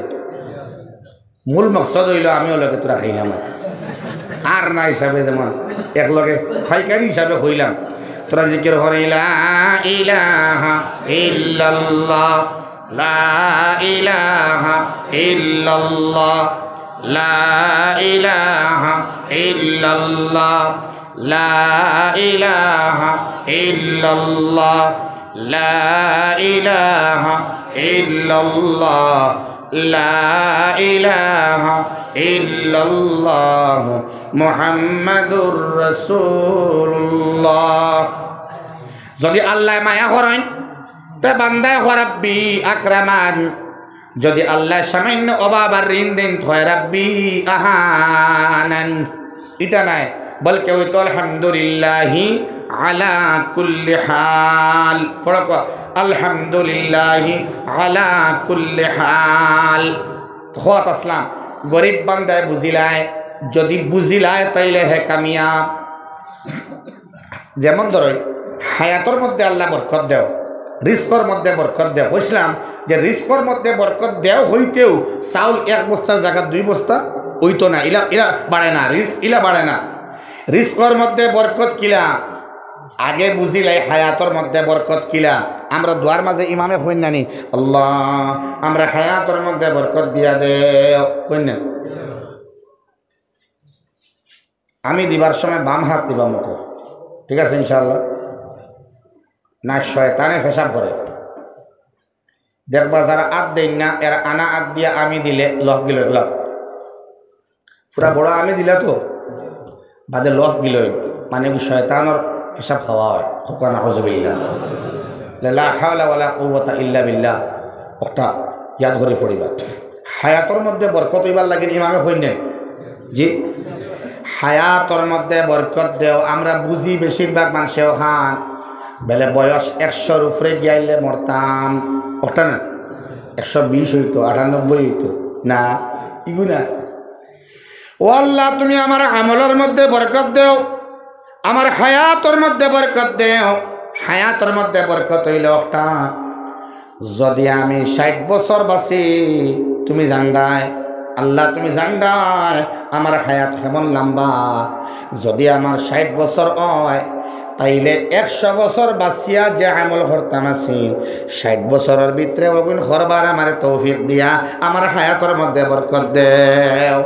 মূল মকসদ হইল আমিও লগে তোরা খাইলাম আর। আর না হিসাবে যেমন এক লগে পাইকারি হিসাবে হইলাম, তোরা জিকির করে লা ইলাহা ইল্লাল্লাহ, লা ইলাহা ইল্লাল্লাহ, লা ইলাহা ইল্লাল্লাহ। لا إله إلا الله، لا إله إلا الله، لا إله إلا الله، محمد رسول الله। যদি আল্লায় মায়া করইন, তে বান্দায় কয়, "রাব্বি আকরামান।" যদি আল্লায় সামান্য অভাব আর ঋণ দেইন, তে কয়, "রাব্বি আহানান।" ইটা নায়, বলকে অইতো আলহামদুলিল্লাহি আলা কুল্লি হাল। পড়ো কও, আলহামদুলিল্লাহি আলা কুল্লি হাল। কওয়াত আছলাম, গরিব বান্দায় বুঝিলায়, যদি বুঝিলায় তাইলে হে কামিয়াব। যেমন ধরো, হায়াতর মধ্যে আল্লায় বরকত দেও, রিজকর মধ্যে বরকত দেও। কইছলাম যে রিজকর মধ্যে বরকত দেও অইতেউ চাউল এক বস্তার জাগাত দুই বস্তা অইতো না, ইলা, ইলা বাড়ে না, রিজক ইলা বাড়ে না। রিজকর মধ্যে বরকত কিলা? আগে বুঝিলাই হায়াতর মধ্যে বরকত কিলা। আমরা দোয়ার মাঝে ইমামে কইন না নি, "আল্লাহ, আমরারে হায়াতর মধ্যে বরকত দিয়া দেও।" কইন না? আমি দিবার সময় বাম হাত দিবা মুখো, ঠিক আছে ইনশাআল্লাহ? না শয়তানে পেশাব করে। দেখবা যারা আত দেইন না, এরা আনা আত দিয়া আমি দিলে লফ গিলো, লফ। পুরা বড় আমি দিলা তো, বাদে লফ গিলো, মানে কি শয়তানর পেশাব খাওয়া অয়। কও না, নাউজুবিল্লাহ। লা হাওলা ওয়ালা কুওয়াতা ইল্লা বিল্লাহ। অকটা ইয়াদ করি পড়িবা। হায়াতর মধ্যে বরকত অইবার লাগি ইমামে কইন না নি? জি, হায়াতর মধ্যে বরকত দেও। আমরা বুঝি বেশিরভাগ মানষে অখান বেলে বয়স একশোর উপরে গিয়াইলে মরতাম, অকটা না? একশো বিশ অইতো, আটানব্বই অইতো, না, ইগু না। ও আল্লাহ, তুমি আমার আমলর মধ্যে বরকত দেও, আমার হায়াতর মধ্যে বরকত দেও। হায়াতর মধ্যে বরকত অইলো অকটা, যদি আমি ষাইট বছর বাঁচি, তুমি জানরায়, আল্লাহ তুমি জানরায় আমার হায়াত কেমন লম্বা। যদি আমার ষাইট বছর অয়, তাইলে একশো বছর বাঁচিয়া যে আমল করতাম আছিল, ষাইট বছরর ভিতরে অগুইন করবার আমারে তৌফিক দিয়া আমার হায়াতর মধ্যে বরকত দেও।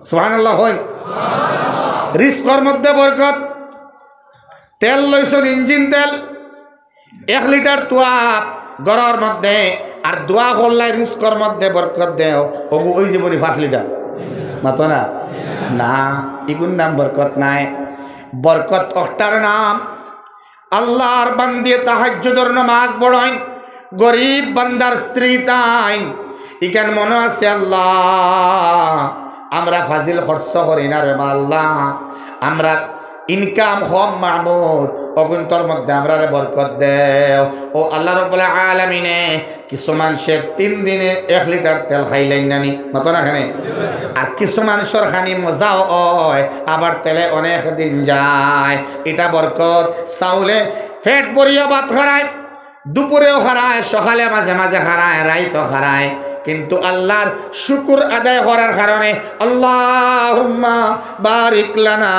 সুবহানাল্লাহ কইন। রিজকর মধ্যে বরকত। তেল লইছইন, ইঞ্জিন তেল, এক লিটার তুয়া ঘরর মধ্যে, আর দোয়া করলায় রিজকর মধ্যে বরকত দেও, অগু অইযিবো নি পাঁচ লিটার। মাতো না? না, ইগুর নাম বরকত নায়। বরকত অকটার নাম আল্লাহর বান্দায় তাহাজ্জুদর নামাজ পড়ইন, গরিব বান্দার স্ত্রী তাইন। ইখান মনো আছে আল্লাহ, আমরা ফাজিল খরচ করি না রে বা আল্লাহ, আমরা ইনকাম কম মাবুদ, অগুইনতর মধ্যে আমরারে বরকত দেও। ও আল্লাহ রাব্বুল আলামিনে, কিছু মানষে তিন দিনে এক লিটার তেল খাইলাইন না নি, মাতো না কেনে? আর কিছু মানষর খানি মজাও অয়, আবার তেলে অনেক দিন যায়। ইটা বরকত। চাউলে পেট ভরিয়া ভাত খারায়, দুপুরেও খারায়, সকালে মাঝে মাঝে খারায়, রাইতো খারায়, কিন্তু আল্লাহর শুকুর আদায় করার কারণে, আল্লাহুম্মা বারিক লানা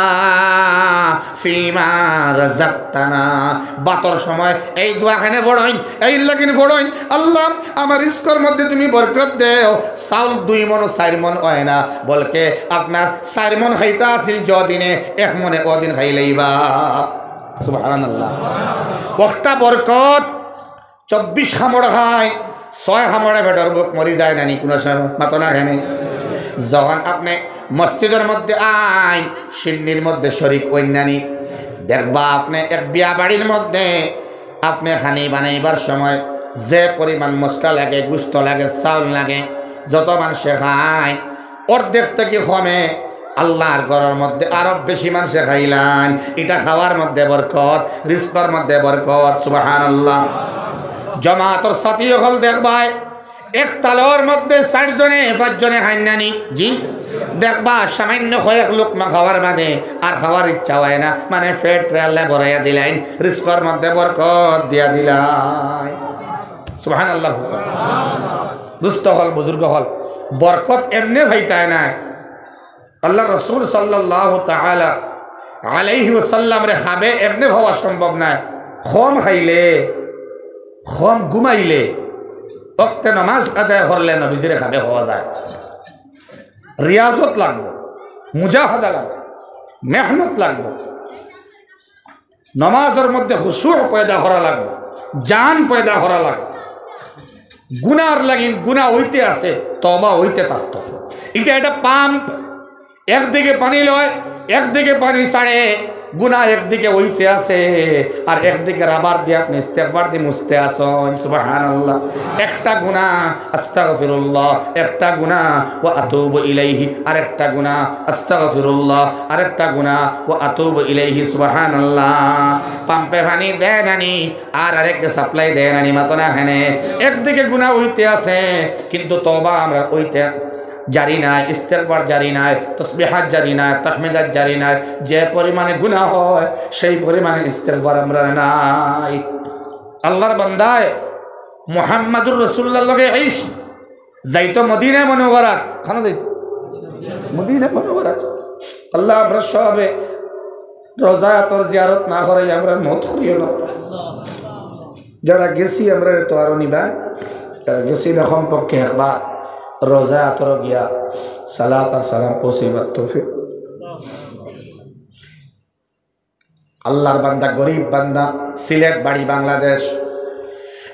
ফিমা রাযাকতানা। ভাতর সময় এই দোয়া কেনে পড়ইন, এই লাগিন পড়ইন, "আল্লাহ, আমার রিজকর মধ্যে তুমি বরকত দেও।" চাউল দুই মন, চাইর মন অয় না, বলকে আপনার চাইর মন খাইতা আছিল যদিনে, এক মনে অদিন খাইলাইবা। সুবহানাল্লাহ। অকটা বরকত। চব্বিশ কামড় খায়, ছয় কামড়ে পেটর ভুক মরি যায় না নি কুনু সময়? মাতো না কেনে? যখন আপনে মসজিদর মধ্যে আইন, শিন্নির মধ্যে শরিক অইন না নি, দেখবা আপনে এক বিয়া বাড়ির মধ্যে আপনে খানি বানাইবার সময় যে পরিমাণ মশলা লাগে, গুস্ত লাগে, চাউল লাগে, যত মানষে খায়, অর্ধেক থাকি কমে আল্লাহর ঘরর মধ্যে আরো বেশি মানষে খাইলাইন। ইটা খাওয়ার মধ্যে বরকত, রিজকর মধ্যে বরকত। সুবহানাল্লাহ। জমাতর সাথী অকল দেখবায়, এক থালর মধ্যে চাইর জনে, পাঁচ জনে খাইন না নি? জি। দেখবা সামান্য কয়েক লুকমা খাওয়ার মাঝে আর খাওয়ার ইচ্ছা অয় না, মানে পেটরে আল্লায় ভরাইয়া দিলাইন, রিজকর মধ্যে বরকত দিয়া দিলাইন। সুবহানাল্লাহ। দুস্ত অকল, বুজুর্গ অকল, বরকত এমনে পাইতায় নায়। আল্লাহর রাসূল সাল্লাল্লাহু তাআলা আলাইহি ওয়াসাল্লামরে খাবে এমনে পাওয়া সম্ভব নায়। কম খাইলে, কম ঘুমাইলে, অক্তে নামাজ আদায় করলে নবীজিরে খাবে পাওয়া যায়। রিয়াজত লাগবো, মুজাহাদা লাগবো। মেহনত লাগবো। নমাজর মধ্যে খুশু পয়দা করা লাগবো, জান পয়দা করা লাগবো। গুনার লাগিন গুনা অইতে আছে, তওবা অইতে থাকতো। ইটা একটা পাম্প, একদিকে পানি লয়, একদিকে পানি ছাড়ে, গুনা একদিকে অইতে আছে, আর একদিকে রাবার দিয়া আপনে ইস্তেগফার দি মুছতে আছইন। সুবহানাল্লাহ। একটা গুনা আস্তাগফিরুল্লাহ, একটা গুনা ওয়া আতুবু ইলাইহি, আরেকটা গুনা আস্তাগফিরুল্লাহ, আরেকটা গুনা ওয়া আতুবু ইলাইহি। সুবহানাল্লাহ। পাম্পে পানি দেয় না নি, আর আরেকটা সাপ্লাই দেয় না নি, মাতো না কেনে? একদিকে গুনা অইতে আছে, কিন্তু তওবা আমরার অইতে জারি নাই, ইস্তেগফার জারি নাই, তসবিহাত জারি নাই, তাহমিদাত জারি নাই। যে পরিমাণে গুনা হয়, সেই পরিমাণে ইস্তেগফার আমরার নাই। আল্লাহর বান্দায় মুহাম্মাদুর রাসূলুল্লাহর লগে ইশক, যাইতো মদিনা মুনাওয়ারাত। কেনে যাইতো? মদিনা মুনাওয়ারাত। আল্লাহ, আমরা সবে রোজা আতর জিয়ারত না করাইয়া আমরার মউত করিও না। যারা গেছি, আমরারে তো আরো নিবা, যারা গেছি না, কমপক্ষে একবার রোজা আতর গিয়া সালাত আর সালাম পৌঁছাইবার তৌফিক। আল্লাহর বান্দা, গরিব বান্দা, সিলেট বাড়ি, বাংলাদেশ।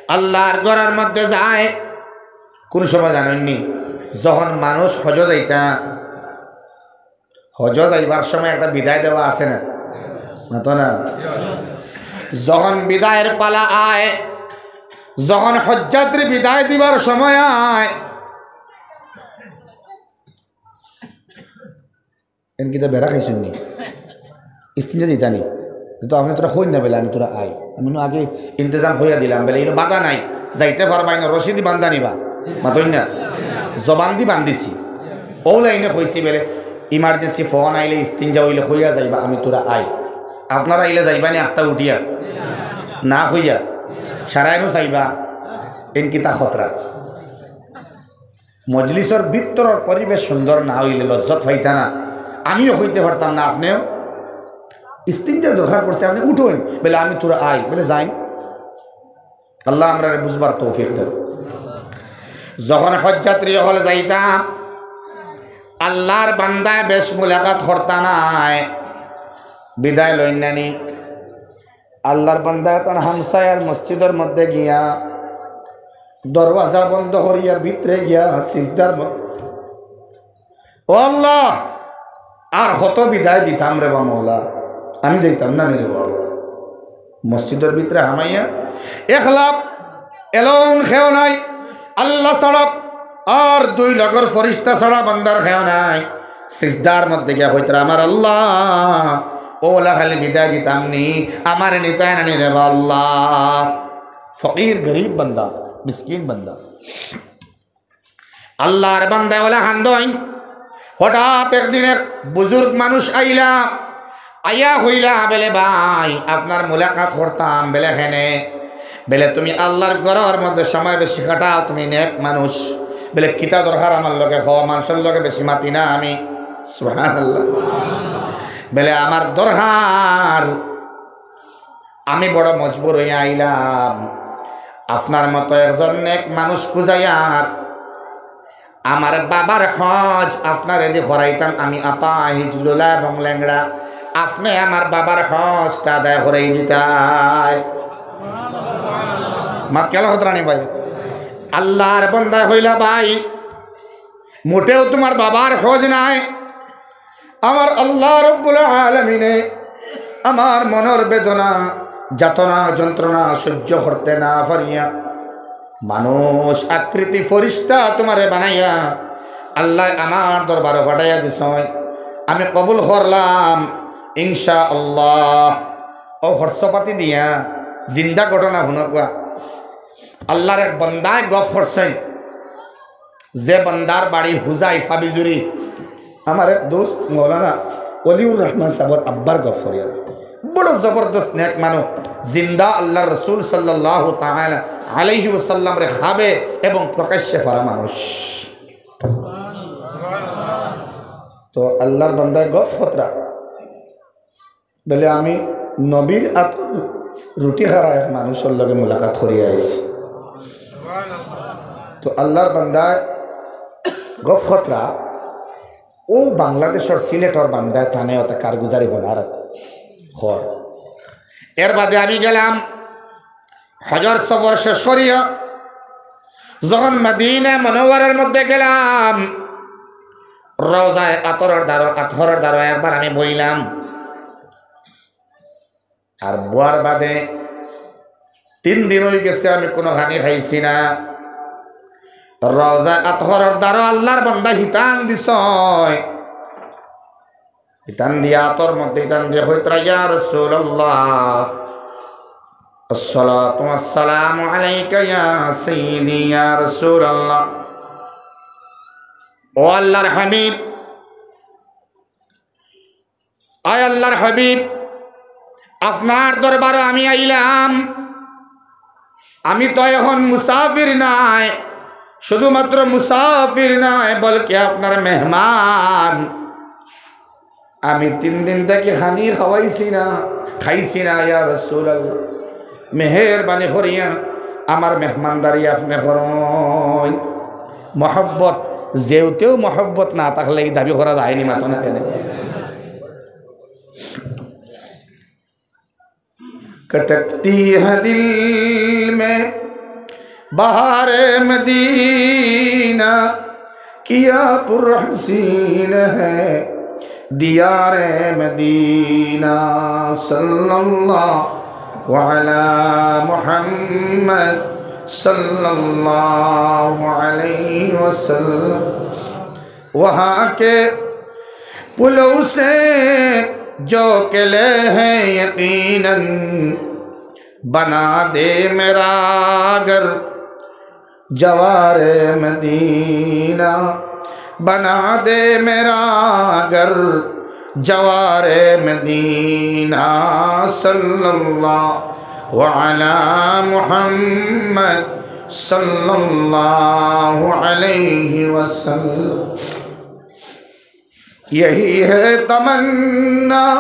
আল্লাহর ঘরর মধ্যে যায় কোন সময় জানইন নি? যখন মানুষ হজো যাইতা, হজো যাইবার সময় একটা বিদায় দেওয়া আছে না? মাতো না? যখন বিদায়ের পালা আয়, যখন হজযাত্রী বিদায় দিবার সময় আয়, এন কিতা বেড়া খাইছইন নি? ইস্তিনজা দিতা নি? তো আপনে তোরা কইন না বেলে আমি তোরা আই। আমি নু আগে ইন্তেজাম কইয়া দিলাম, বেলে ইনো বাধা নাই, যাইতে পারবা, ইনো রশি দি বান্ধা নিবা, মাতইন না? জবান দি বান্ধিছি। অউ লাইনে কইছি বেলে, ইমার্জেন্সি ফোন আইলে, ইস্তিনজা অইলে কইয়া যাইবা, আমি তোরা আই। আপনারা আইলে যাইবা নি আখতা উঠিয়া? না কইয়া? সারাইনও চাইবা? এন কিতা খতরা? মজলিসর ভিতরর পরিবেশ সুন্দর না অইলে লজ্জত পাইতা না। আমিও কইতে পারতাম না, আপনেও। ইস্তিনজা দরকার পড়ছে, আপনে উঠইন, বেলে আমি তোরা আই, বেলে যাইন। আল্লাহ আমরারে বুঝবার তৌফিক দেও। যখন হজযাত্রী অকল যাইতা, আল্লাহর বান্দায় বেশ মুলাকাত করতা নায়, বিদায় লইন না নি। আল্লাহর বান্দায় তান হামসায়ার মসজিদর মধ্যে গিয়া দরওয়াজা বন্ধ করিয়া ভিতরে গিয়া সিজদার মধ্যে, "ও আল্লাহ, আর কত বিদায় দিতাম রে বা মওলা, আমি যাইতাম না নি রে বা আল্লাহ।" মসজিদর ভিতরে হামাইয়া একলা, alone, কেউ নাই, আল্লাহ ছাড়া আর দুই লগর ফিরিস্তা ছাড়া বান্দার কেউ নাই। সিজদার মধ্যে গিয়া কইতরা, "আমার আল্লাহ, অউলা খালি বিদায় দিতাম নি, আমারে নিতায় না নি রে বা আল্লাহ।" ফকির গরিব বান্দা, মিসকিন বান্দা। আল্লাহর বান্দায় অউলা কান্দইন। হঠাৎ একদিন এক বুজুর্গ মানুষ আইলা, আইয়া কইলা, বেলে, "ভাই, আপনার মুলাকাত করতাম।" বেলে, "কেনে?" বেলে, "তুমি আল্লাহর ঘরর মধ্যে সময় বেশি কাটাও, তুমি নেক মানুষ।" বেলে, "কিতা দরকার আমার লগে? হ, মানষর লগে বেশি মাতি না আমি।" সুবহানাল্লাহ। বেলে, "আমার দরকার, আমি বড় মজবুর অইয়া আইলাম, আপনার মতো একজন নেক মানুষ খুঁজাইয়ার আমার বাবার হজ আপনারে দি করাইতাম, আমি আপাহিজ, লুলা এবং লেংড়া, আপনে আমার বাবার হজটা আদায় করাই দিতায়।" মাত খেয়াল করতরা নি ভাই? আল্লাহর বান্দায় কইলা, "ভাই, মোটেও তুমার বাবার হজ নায়, আমার আল্লাহ রব্বুল আলামিনে আমার মনর বেদনা, যাতনা, যন্ত্রণা সহ্য করতে না পারিয়া মানুষ আকৃতি ফিরিস্তা তুমারে বানাইয়া আল্লায় আমার দরবারো পাঠাইয়া দিছইন, আমি কবুল করলাম ইনশাআল্লাহ।" অউ খরচপাতি দিয়া জিন্দা ঘটনা হুনউক্কা। আল্লাহর এক বান্দায় গফ করছইন, যে বান্দার বাড়ি হুজাইফা বিজুরি, আমার এক দোস্ত মৌলানা অলিউর রহমান সাবর আব্বার গফ করিয়ার। বড় জবরদস্ত নেক মানুষ, জিন্দা আল্লাহর রসুল সাল্লাল্লাহু তাআলা আলাইহি ওয়াসাল্লামরে খাবে এবং প্রকাশ্যে ফারা মানুষ। তো আল্লাহর বান্দায় গফ করতরা, বেলে, "আমি নবীর আত রুটি খারা এক মানুষর লগে মুলাকাত করিয়া আইছি।" তো আল্লাহর বান্দায় গফ করতরা, ও বাংলাদেশর সিলেটর বান্দায় তানে অতা কারগুজারি হলার হর। এর বাদে আমি গেলাম হজর সফর শেষ করিয়া, যখন মদিনা মনোয়ারার মধ্যে গেলাম, রওজায় আতহরর দ্বারো, আতহরর দ্বারো একবার আমি বইলাম। আর বুয়ার বাদে তিন দিন অই গেছে, আমি কুনু খানি খাইছি না। রওজা আতহরর দ্বারো আল্লার বান্দা হিতান দিছয়, হিতান দিয়া আতর মধ্যে হিতান দিয়া কইতরা, "ইয়া রাসূলুল্লাহ, আসসালাতু ওয়াসসালামু আলাইকা ইয়া সাইয়্যিদি ইয়া রাসূলুল্লাহ।" ও আল্লার হাবিব, আয় আল্লার হাবিব, আপনার দরবারো আমি আইলাম। আমি তো এখন মুসাফির নায়, শুধুমাত্র মুসাফির নায়, বলকে আপনার মেহমান। আমি তিন দিন থাকি খানি খাওয়াইছি না, খাইছি না, ইয়া রাসূলুল্লাহ। মেহেরবানি করিয়া আমার মেহমানদারি আপনে করইন। মহব্বত, যেউতেউ মহব্বত না থাকলে ই দাবি করা যায়নি, মাতো না কেনে? کھٹکتی ہے دل میں بہار مدینہ، کیا پر حسین ہے دیار مدینہ۔ صلی اللہ علی محمد، صلی اللہ علیہ وسلم۔ وہاں کے پلوں سے جو قلعے ہیں یقیناً، بنا دے میرا گھر جوار مدینہ، بنا دے میرا گھر جوار مدینہ۔ صلی اللہ علی محمد، صلی اللہ علیہ وسلم۔ یہی ہے تمنا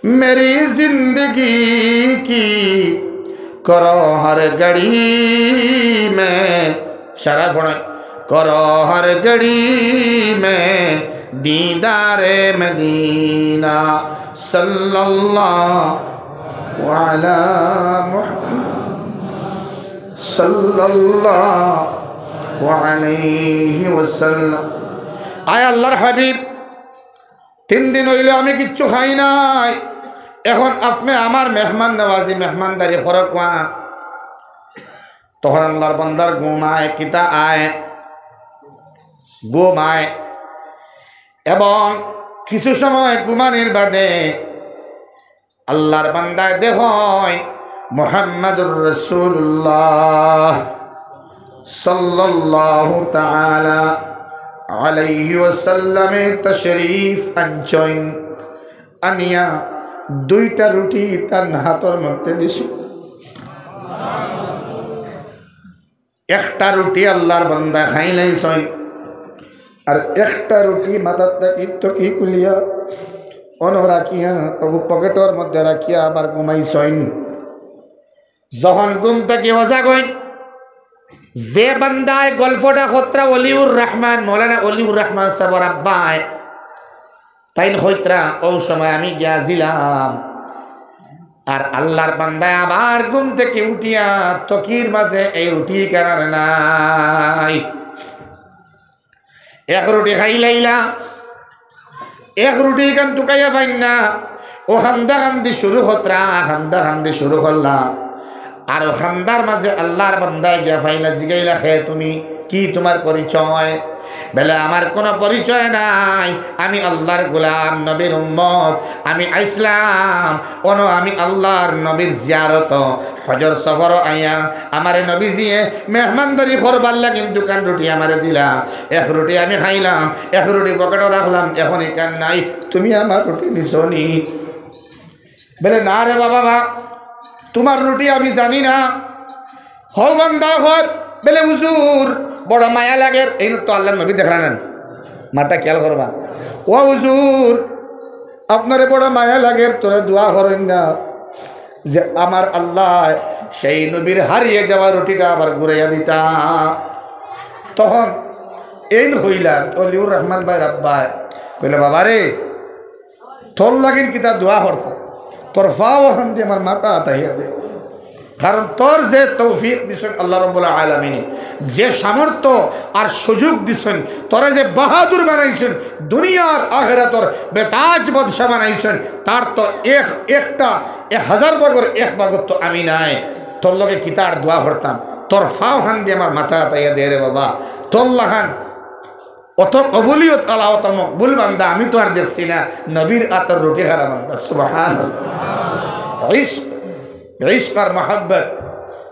میری زندگی کی، کرو ہر گھڑی میں شرف ہونا، کرو ہر گھڑی میں دیدار مدینہ۔ صلی اللہ علی محمد، صلی اللہ علیہ وسلم۔ আয় আল্লার হাবিব, তিন দিন অইলো আমি কিচ্ছু খাই নাই, এখন আপনে আমার মেহমান নওয়াজি, মেহমানদারি করউক্কা। তখন আল্লার বান্দার ঘুম আয়, কিতা আয়? ঘুম আয়। এবং কিছু সময় ঘুমানির বাদে আল্লার বান্দায় দেখইন মুহাম্মাদুর রাসূলুল্লাহ সাল্লাল্লাহু তাআলা আলাইহি ওয়াসাল্লামে তশরিফ আনছইন, আনিয়া দুইটা রুটি তান হাতর মধ্যে দিছইন। একটা রুটি আল্লার বান্দায় খাইলাইছইন, আর একটা রুটি মাথার থাকি তকি খুলিয়া অনো রাখিয়া, অগু পকেটর মধ্যে রাখিয়া আবার ঘুমাইছইন। যখন ঘুম থাকি হজাগ অইন, যে বান্দায় গল্পটা করতরা অলিউর রহমান, মৌলানা অলিউর রহমান সাবর আব্বায়, তাইন কইতরা, অউ সময় আমি গিয়া যিলাম, আর আল্লার বান্দায় আবার ঘুম থাকি উঠিয়া তকির মাঝে এই রুটি কানার নাই। এক রুটি খাইলাইলা, এক রুটি ইখান তুকাইয়া পাইন না, অউ কান্দা কান্দি শুরু করতরা, কান্দা কান্দি শুরু করলা। আর অউ কান্দার মাঝে আল্লার বান্দায় গিয়া পাইলা, জিগাইলা, "কে তুমি? কি তুমার পরিচয়?" বেলে, "আমার কুনু পরিচয় নাই, আমি আল্লার গোলাম, নবীর উম্মত, আমি আইছলাম, অনো আমি আল্লার নবীর জিয়ারত, হজর সফর আইয়া আমারে নবীজিয়ে মেহমানদারি করবার লাগিন দুখান রুটি আমারে দিলা, এক রুটি আমি খাইলাম, এক রুটি পকেটো রাখলাম, এখন ইখান নাই, তুমি আমার রুটি নিছো নি?" বেলে, "না রে বাবা, বা, তুমার রুটি আমি জানি না।" হউ বান্দা কয়, বেলে, "হুজুর, বড় মায়া লাগের।" এইন তো আল্লার নবী দেখরা না, মাতটা খেয়াল করবা। "ও হুজুর, আপনারে বড় মায়া লাগের, তোরা দোয়া করইন না যে আমার আল্লায় সেই নবীর হারিয়ে যাওয়া রুটিটা আবার ঘুরাইয়া দিতা।" তখন এইন কইলা অলিউর রহমান ভাইর আব্বায়, কইলা, "বাবারে, তোর লাগিন কিতা দোয়া করতাম, তোর পাও অখান দি আমার মাথা আতাইয়া দে।" কারণ তোর যে তৌফিক দিছইন আল্লাহ রাব্বুল আলামিনে, যে সামর্থ্য আর সুযোগ দিছইন, তোরে যে বাহাদুর বানাইছইন, দুনিয়ার আখিরাতর বেতাজ বাদশা বানাইছইন, তার তো এক, একটা, এক হাজার ভাগর এক ভাগর তো আমি নাই। তোর লগে কিতা আর দোয়া করতাম, তোর পাও অখান দি আমার মাথা আতাইয়া দে রে বাবা। তোর লাখান অত কবুলিয়ত আলা, অত মকবুল বান্দা আমি তো আর দেখছি না, নবীর আতর রুটি খারা বান্দা। সুবহানাল্লাহ। ইশক, ইশক আর মহব্বত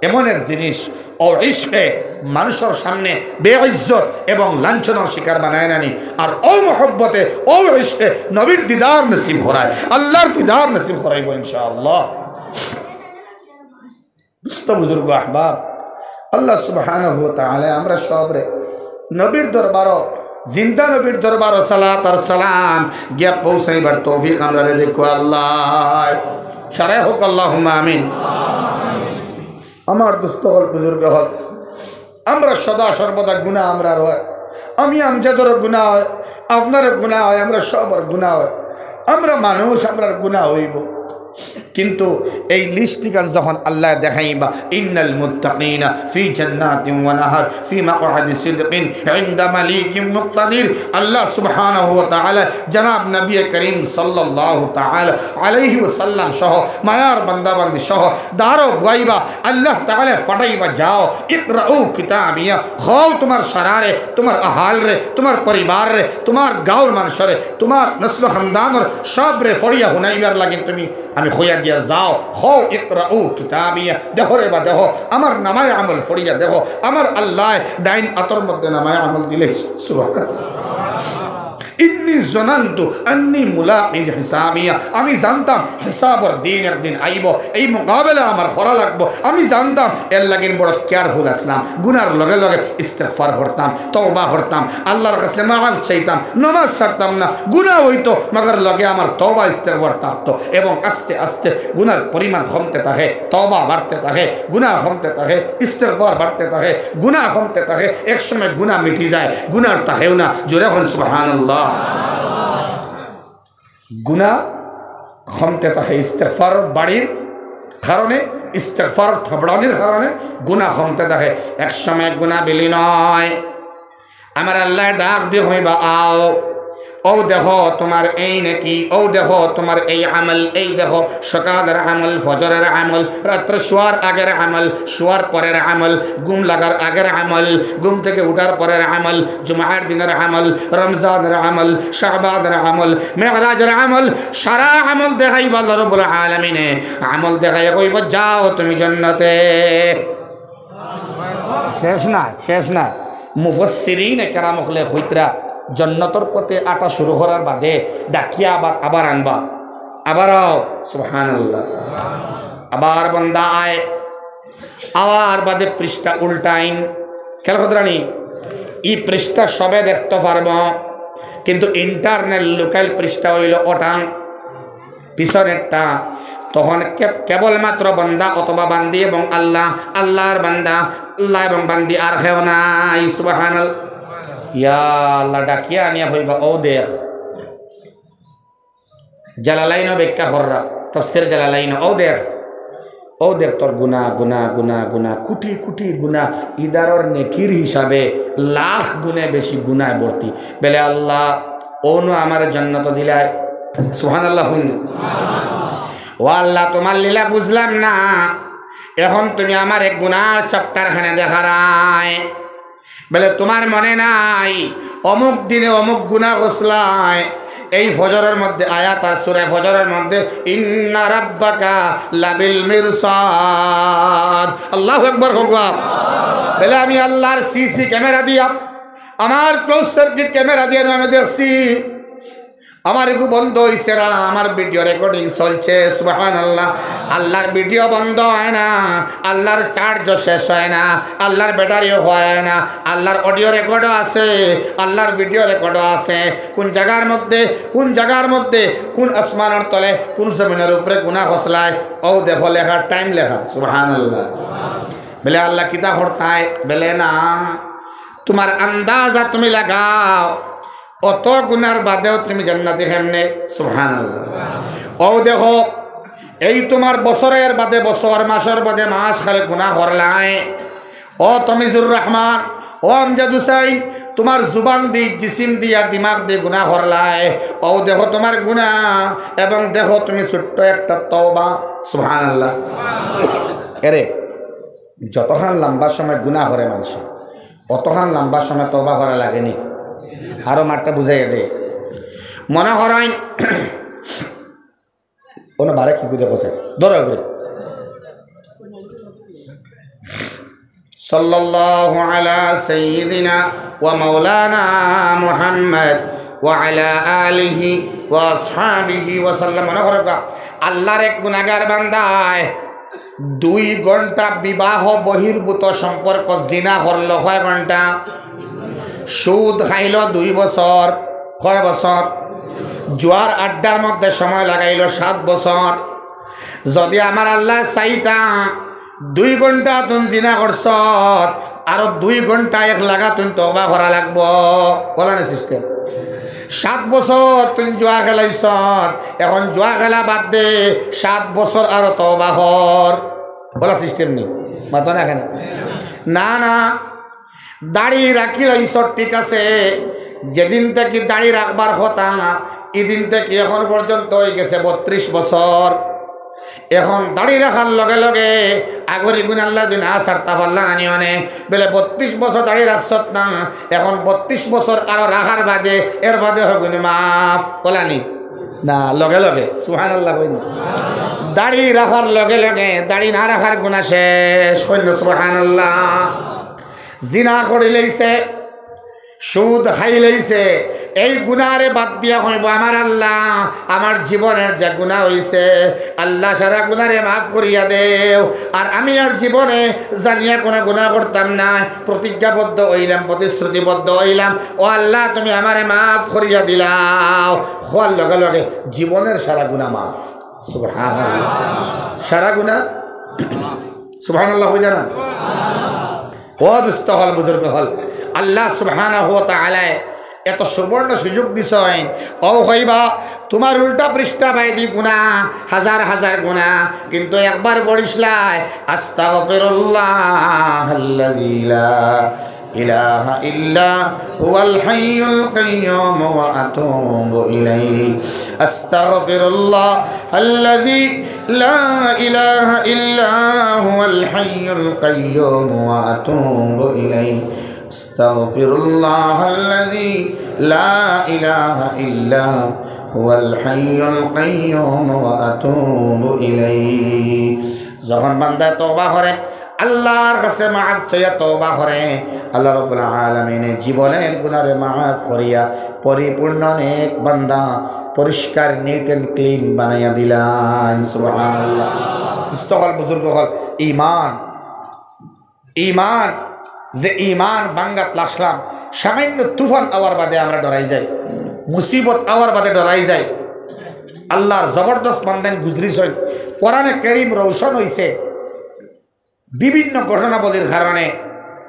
এমন এক জিনিস, অউ ইশকে মানুষর সামনে বেইজ্জত এবং লাঞ্ছনার শিকার বানায় নানি, আর অউ মহব্বতে, অউ ইশকে নবীর দিদার নসিব করায়, আল্লাহর দিদার নসিব করাইবো ইনশাআল্লাহ। দোস্ত বুজুর্গ আহবাব, আল্লাহ সুবহানাহু ওয়া তাআলা আমরা সবরে নবীর দরবারো, জিন্দা নবীর দরবারো সালাত আর সালাম গিয়া পৌঁছাইবার তৌফিক আমরারে দেউক্কা আল্লাহ। সারাই হোক আল্লাহুম্মা আমিন। আমার দোস্ত অকল, বুজুর্গ অকল, আমরা সদা সর্বদা গুনা আমরার অয়, আমি আমজাদর গুনা অয়, আপনার গুনা অয়, আমরা সবর গুনা অয়, আমরা মানুষ, আমরার গুনা অইবো। কিন্তু এই লিস্টখান যখন আল্লায় দেখাইবা, "ইন্নাল মুত্তাকিনা ফি জান্নাতিন ওয়া নাহার, ফি মাকআদি সিদকিন ইনদা মালিকিন মুকতাদির।" আল্লাহ সুবহানাহু ওয়া তাআলা জনাব নবী করিম সাল্লাল্লাহু তাআলা আলাইহি ওয়াসাল্লাম সহ, মায়ার বান্দাবান্দি সহ, দারো বওয়াইবা, আল্লাহ তাআলা ফাটাইবা, "যাও, ইকরাউ কিতাবিয়া, কও তুমার সারারে, তুমার আহালরে, তুমার পরিবাররে, তুমার গাঁওর মানষরে, তুমার নসল খানদানর সবরে ফড়িয়া হুনাইবার লাগি তুমি আমি কইয়া দিয়া যাও, কও, ইকরাউ কিতাবিয়া, দেখো রে বা দেখো, আমার নামায় আমল ফড়িয়া দেখো, আমার আল্লায় ডাইন আতর মধ্যে নামায় আমল দিলে।" সুবহানাল্লাহ। ইন্নি জনানতু আন্নি মুলাকিন হিসাবিয়া, আমি জানতাম হিসাবর দিন একদিন আইবো, এই মোকাবেলা আমার করা লাগবো। আমি জানতাম, এর লাগি বড় কেয়ারফুল আছলাম। গুনার লগে লগে ইস্তেগফার করতাম, তওবা করতাম, আল্লাহর কাছে মাফ চাইতাম, নমাজ ছাড়তাম না। গুনা অইতো, মগর লগে আমার তওবা ইস্তেগফার থাকতো, এবং আস্তে আস্তে গুনার পরিমাণ কমতে থাকে, তওবা বাড়তে থাকে, গুনা কমতে থাকে, ইস্তেগফার বাড়তে থাকে, গুনা কমতে থাকে। এক সময় গুনা মিটি যায়, গুনা আর থাকেও না। জোরে কইন সুবহানাল্লাহ। গুনা কমতে থাকে ইস্তেগফার বাড়ির কারণে, ইস্তেগফার থাবড়ানির কারণে গুনা কমতে থাকে। এক সময় গুনা বিলীন অয়। আমার আল্লায় ডাক দি কইবা, "আও, অউ দেখো তুমার এই নেকি, অউ দেখো তুমার এই আমল, এই দেখো সকালর আমল, ফজরর আমল, রাত্রে শুয়ার আগের আমল, শুয়ার পরের আমল, ঘুম লাগার আগের আমল, ঘুম থাকি উঠার পরের আমল, জুমার দিনর আমল, রমজানর আমল, শাবানর আমল, মেরাজর আমল, সারা আমল দেখাইবা আল্লাহ রাব্বুল আলামিনে।" আমল দেখাইয়া কইবা, "যাও তুমি জান্নাতে।" শেষ না, শেষ না। মুফাসসিরিনে কেরাম অকলে কইতরা, জন্নতর পথে আটা শুরু করার বাদে ডাকিয়া আবার, আবার আনবা, আবার আও, সুবহানাল্লাহ। আবার বন্দা আয়, আবার বাদে পৃষ্ঠা উল্টাইন, খেয়াল করতরানি, ই পৃষ্ঠা সবে দেখতো পারবো, কিন্তু internal local পৃষ্ঠা অইলো অটাং। পিছনেরটা, তখন কে-, কেবলমাত্র বান্দা অথবা বান্দি এবং আল্লাহ, আল্লাহর বান্দা, আল্লাহ এবং বান্দি, আর কেউ নাই। সুবহানাল্লাহ। ইয়া আল্লাহ, ডাকিয়া আনিয়া কইবা, "অউ দেখ।" জালালাইনও ব্যাখ্যা কররা, তাফসীর জালালাইনও, "অউ দেখ, অউ দেখ তোর গুনা, গুনা, গুনা, গুনা, কুটি কুটি গুনা, ইদারর নেকির হিসাবে লাখ গুণে বেশি গুনায় ভর্তি।" বেলে, "আল্লাহ, অউ নু আমারে জান্নাত দিলায়।" সুবহানাল্লাহ কইন। "ও আল্লাহ, তুমার লীলা বুঝলাম না, এখন তুমি আমারে গুনার chapter খানে দেখারায়।" বেলে, "তুমার মনে নাই, অমুক দিনে অমুক গুনা করছলায়?" এই ফজরর মধ্যে আয়াত আছে, সূরা ফজরর মধ্যে, "ইন্না রাব্বাকা লাবিল মিরসাদ।" আল্লাহু আকবার কউক্কা। বেলে, "আমি আল্লাহর CC camera দিয়া, আমার close circuit camera দিয়া আমি দেখছি।" আমার এগু বন্ধ অইছে না, আমার video recording চলছে, সুবহানাল্লাহ। আল্লাহর video বন্ধ অয় না, আল্লাহর charge ও শেষ অয় না, আল্লাহর battery ও অয় না, আল্লাহর audio record ও আছে, আল্লাহর video record ও আছে। কুন জাগার মধ্যে, কুন জাগার মধ্যে, কুন আসমানর তলে, কুন জমিনর উপরে গুনা করছলায়, অউ দেখো লেখা, time লেখা, সুবহানাল্লাহ। বেলে, "আল্লাহ, কিতা করতায়?" বেলে, "না।" তুমার আন্দাজা তুমি লাগাও, অত গুনার বাদেও তুমি জান্নাতি কেমনে? সুবহানাল্লাহ। অউ দেখো, এই তুমার বছরর বাদে বছর, মাসর বাদে মাস খালি গুনা করলায়। ও তমিজুর রহমান, ও আমজাদ হুসাইন, তুমার জুবান দি, জিসিম দিয়া, দিমাগ দি গুনা করলায়। অউ দেখো তুমার গুনা, এবং দেখো তুমি ছোট্ট একটা তওবা। সুবহানাল্লাহ। এরে, যতখান লম্বা সময় গুনা করে মানষে, অতখান লম্বা সময় তওবা করা লাগেনি? আরো মাতটা বুঝাইয়া দে। মনে করইন, অনো বারে কি বুঝে বসে? ধরো করে। সাল্লাল্লাহু আলা সাইয়্যিদিনা ওয়া মাওলানা মুহাম্মদ ওয়া আলা আলিহি ওয়া আসহাবিহি ওয়া সাল্লাম। মনে করো গা, আল্লাহর এক গুনাহগার বান্দায় দুই ঘন্টা বিবাহ বহির্ভূত সম্পর্ক জিনা করলো। কয় ঘন্টা? সুদ খাইলো দুই বছর। কয় বছর? জুয়ার আড্ডার মধ্যে সময় লাগাইলো সাত বছর। যদি আমার আল্লায় চাইতা, দুই ঘন্টা তুই জিনা করছত, আরো দুই ঘন্টা এক লাগা তুই তওবা করা লাগবো। বলা না সিস্টেম। সাত বছর তুই জুয়া খেলাইছত, এখন জুয়া খেলা বাদ দে, সাত বছর আরো তওবা কর। বলা সিস্টেম নেই, মাতো না কেনে? না, না, দাড়ি রাখিলাইছত, ঠিক আছে, যেদিন থাকি দাড়ি রাখবার কথা, ইদিন থাকি এখন পর্যন্ত অই গেছে বত্রিশ বছর। এখন দাড়ি রাখার লগে লগে আগর ইগুন আল্লায় যদি না ছাড়তা পারলা না নি অনে, বেলে বত্রিশ বছর দাড়ি রাখছত না, এখন বত্রিশ বছর আরো রাখার বাদে, এর বাদে হগুন মাফ। বলা নি? না, লগে লগে। সুবহানাল্লাহ কইন না। দাড়ি রাখার লগে লগে দাড়ি না রাখার গুনা শেষ। কইন না সুবহানাল্লাহ। জিনা করিলাইছে, সুদ খাইলাইছে, এই গুনারে বাদ দিয়া কইবো, "আমার আল্লাহ, আমার জীবনর যে গুনা অইছে, আল্লাহ সারা গুনারে মাফ করিয়া দেও, আর আমি আর জীবনে জানিয়া কোনো গুনা করতাম না, প্রতিজ্ঞাবদ্ধ অইলাম, প্রতিশ্রুতিবদ্ধ অইলাম, ও আল্লাহ তুমি আমারে মাফ করিয়া দিলাও।" কওয়ার লগে লগে জীবনর সারা গুনা মাফ। সুবহানাল্লাহ। সারা গুনা। সুবহানাল্লাহ কইলা না? ও দোস্ত অকল, বুজুর্গ অকল, আল্লাহ সুবহানাহু ওয়া তাআলায় এত সুবর্ণ সুযোগ দিছইন। ও কইবা, তুমার উল্টা পৃষ্ঠা বায়দি গুনা, হাজার হাজার গুনা, কিন্তু একবার পড়িসলায়, "আস্তাগফিরুল্লাহাল্লাযী লা ইলাহা ইল্লা হুয়াল হাইয়ুল কাইয়্যুম ওয়া আতুবু ইলাইহি। আস্তাগফিরুল্লাহাল্লাযী لا إله إلا هو الحي القيوم وأتوب إليه. أستغفر الله الذي لا إله إلا هو الحي القيوم وأتوب إليه." যখন বান্দা তওবা করে, আল্লাহর কাছে মাফ চাইয়া তওবা করে, আল্লাহ রাব্বুল আলামিনে জীবনর গুনারে মাফ করিয়া পরিপূর্ণ নেক বান্দা, পরিষ্কার, neat and clean বানাইয়া দিলাইন। সুবহানাল্লাহ। দোস্ত অকল, বুজুর্গ অকল, ইমান, ইমান, যে ইমান ভাঙ্গাত লাগছিলাম, সামান্য তুফান আওয়ার বাদে আমরা ডরাই যাই, মুসিবত আওয়ার বাদে ডরাই যাই। আল্লাহর জবরদস্ত বান্দাইন গুজরিছইন, কোরআনে কারীম রওশন অইছে। বিভিন্ন ঘটনাবলীর কারণে,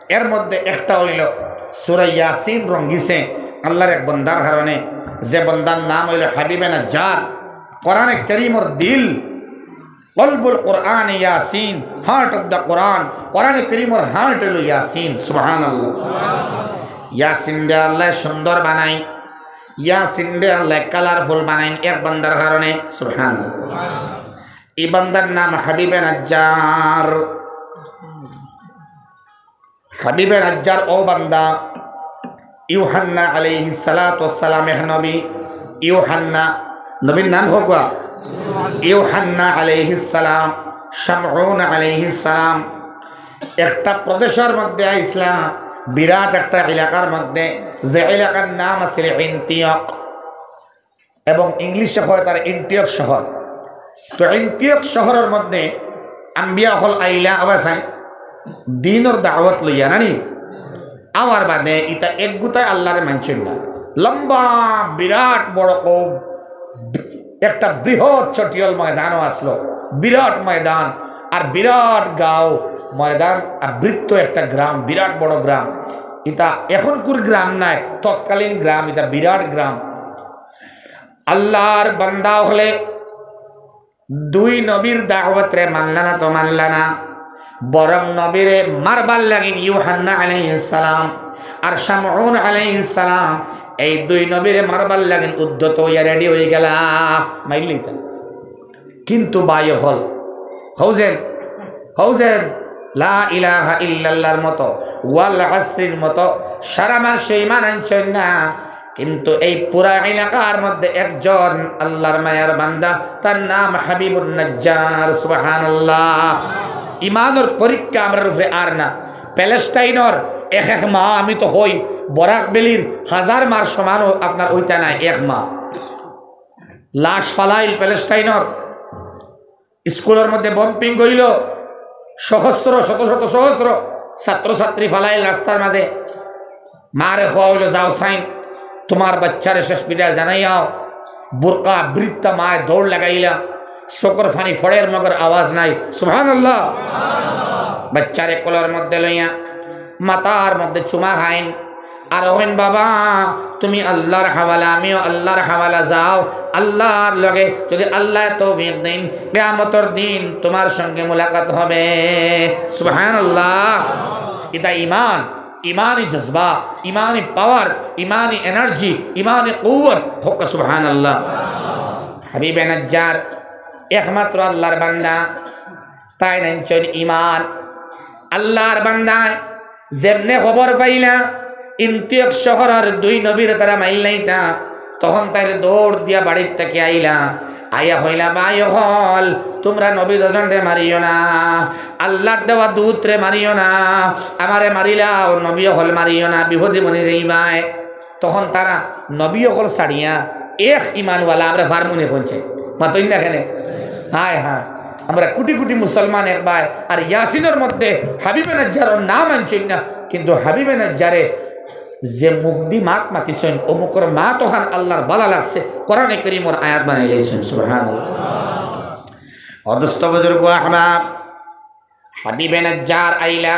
এর মধ্যে একটা অইলো সূরা ইয়াসিন রঙ্গিছে আল্লাহর এক বন্দার কারণে, যে বন্দার নাম অইলো হাবিবে নাজ্জার। কোরআনে কারীমর দিল, কলবুল কোরআন Yasin, heart of the Quran, কোরআনে কারীমর heart অইলো ইয়াসিন। সুবহানাল্লাহ। ইয়াসিনরে আল্লায় সুন্দর বানাইন, ইয়াসিনরে আল্লায় colourful বানাইন এক বন্দার কারণে। সুবহানাল্লাহ। ই বান্দার নাম হাবিবে নাজ্জার। হাবিবে নাজ্জার অউ বান্দা, ইউহান্না আলাইহিস সালাতু ওয়াস সালাম এক নবী, ইউহান্না, নবীর নাম কউক্কা, ইউহান্না আলাইহিস সালাম, শামউন আলাইহিস সালাম, একটা প্রদেশর মধ্যে আইছলা, বিরাট একটা এলাকার মধ্যে, যে এলাকার নাম আছিল এন্টিয়ক। এবং ইংলিশে কয় তার এন্টিয়ক শহর। তো এন্টিয়ক শহরর মধ্যে আম্বিয়া অকল আইলা, আবার চাই দিনর দাওয়াত লইয়া নানি। আওয়ার বাদে ইতা একগুতায় আল্লাহরে মানছইন না। লম্বা বিরাট বড় কওম, একটা বৃহৎ চটিয়ল ময়দানও আছলো, বিরাট ময়দান আর বিরাট গাঁও, ময়দান আবৃত একটা গ্রাম, বিরাট বড় গ্রাম। ইতা এখনকুর গ্রাম নায়, তৎকালীন গ্রাম, ইতা বিরাট গ্রাম। আল্লাহর বান্দা অকলে দুই নবীর দাওয়াতরে মানলা না তো মানলা না, বরং নবীরে মারবার লাগিন ইউহান্না আলাইহিস সালাম আর শামউন আলাইহিস সালাম, এই দুই নবীরে মারবার লাগিন উদ্যত অইয়া রেডি অইগেলা। মাইল্লিতা কিন্তু ভাই অকল, হউজেন, হউজেন, লা ইলাহা ইল্লাল্লাহর মতো, ওয়াল আসরির মতো সারা মাসে ঈমান আনছইন না। কিন্তু এই পুরা এলাকার মধ্যে একজন আল্লাহর মায়ার বান্দা, তার নাম হাবিবুন নাজ্জার। সুবহানাল্লাহ। ঈমানর পরীক্ষা আমরার উপরে আর না। প্যালেস্টাইনর এক এক মা, আমি তো কই, বরাক ভ্যালির হাজার মার সমানও আপনার অইতা নায় এক মা। লাশ ফালাইল প্যালেস্টাইনর, স্কুলর মধ্যে বম্বিং অইলো, সহস্র, শত শত সহস্র ছাত্রছাত্রী ফালাইল রাস্তার মাঝে। মারে কওয়া অইলো, "যাও চাইন, তুমার বাইচ্চারে শেষ বিদায় জানাইয়াও।" বুরকা বৃদ্ধা মায় দৌড় লাগাইলা, চকুর পানি ফড়ের মগর আওয়াজ নাই। সুবহানাল্লাহ। বাইচ্চারে কোলর মধ্যে লইয়া মাথার মধ্যে চুমা খাইন, আর কইন, "বাবা, তুমি আল্লাহর হাওয়ালা, আমিও আল্লাহর হাওয়ালা, যাও, আল্লাহর লগে যদি আল্লায় তৌফিক দেইন, কিয়ামতর দিন তুমার সঙ্গে মুলাকাত হবে।" সুবহানাল্লাহ। ইতা ঈমান, ঈমানি জজবা, ঈমানি পাওয়ার, ঈমানি এনার্জি, ঈমানি কুওয়ত। কউক্কা সুবহানাল্লাহ। হাবিবে নাজ্জার একমাত্র আল্লাহর বান্দা, তাইন আনছইন ঈমান। আল্লাহর বান্দায় যেমনে খবর পাইলা, ইন্তিয়ক শহরর দুই নবীরে তারা মাইল্লাইতা, তখন তাইন দৌড় দিয়া বাড়ির থাকি আইলা। আইয়া কইলা, "ভাই অকল, তুমরা নবী দুইজনরে মারিও না, আল্লাহর দেওয়া দূতরে মারিও না, আমারে মারিলাও, নবী অকল মারিও না, বিপদে পড়ি যাইবায়।" তখন তারা নবী অকল ছাড়িয়া এক ঈমানওয়ালা আমরা ফার্মুনে পৌঁছে। মাতইন না কেনে? হায় হায়, আমরা কোটি কোটি মুসলমান এক ভাই, আর ইয়াসিনর মধ্যে হাবিবে নাজ্জারর নাম আনছইন না, কিন্তু হাবিবে নাজ্জারে যে মুখদি মাত মাতিছইন, অউ মুখর মাত অখান আল্লাহর ভালা লাগছে, কোরআনে করিমর আয়াত বানাইলাইছইন। সুবহানাল্লাহ। অদুস্ত বুজুর্গ আহবাব, হাবিবে নাজ্জার আইলা,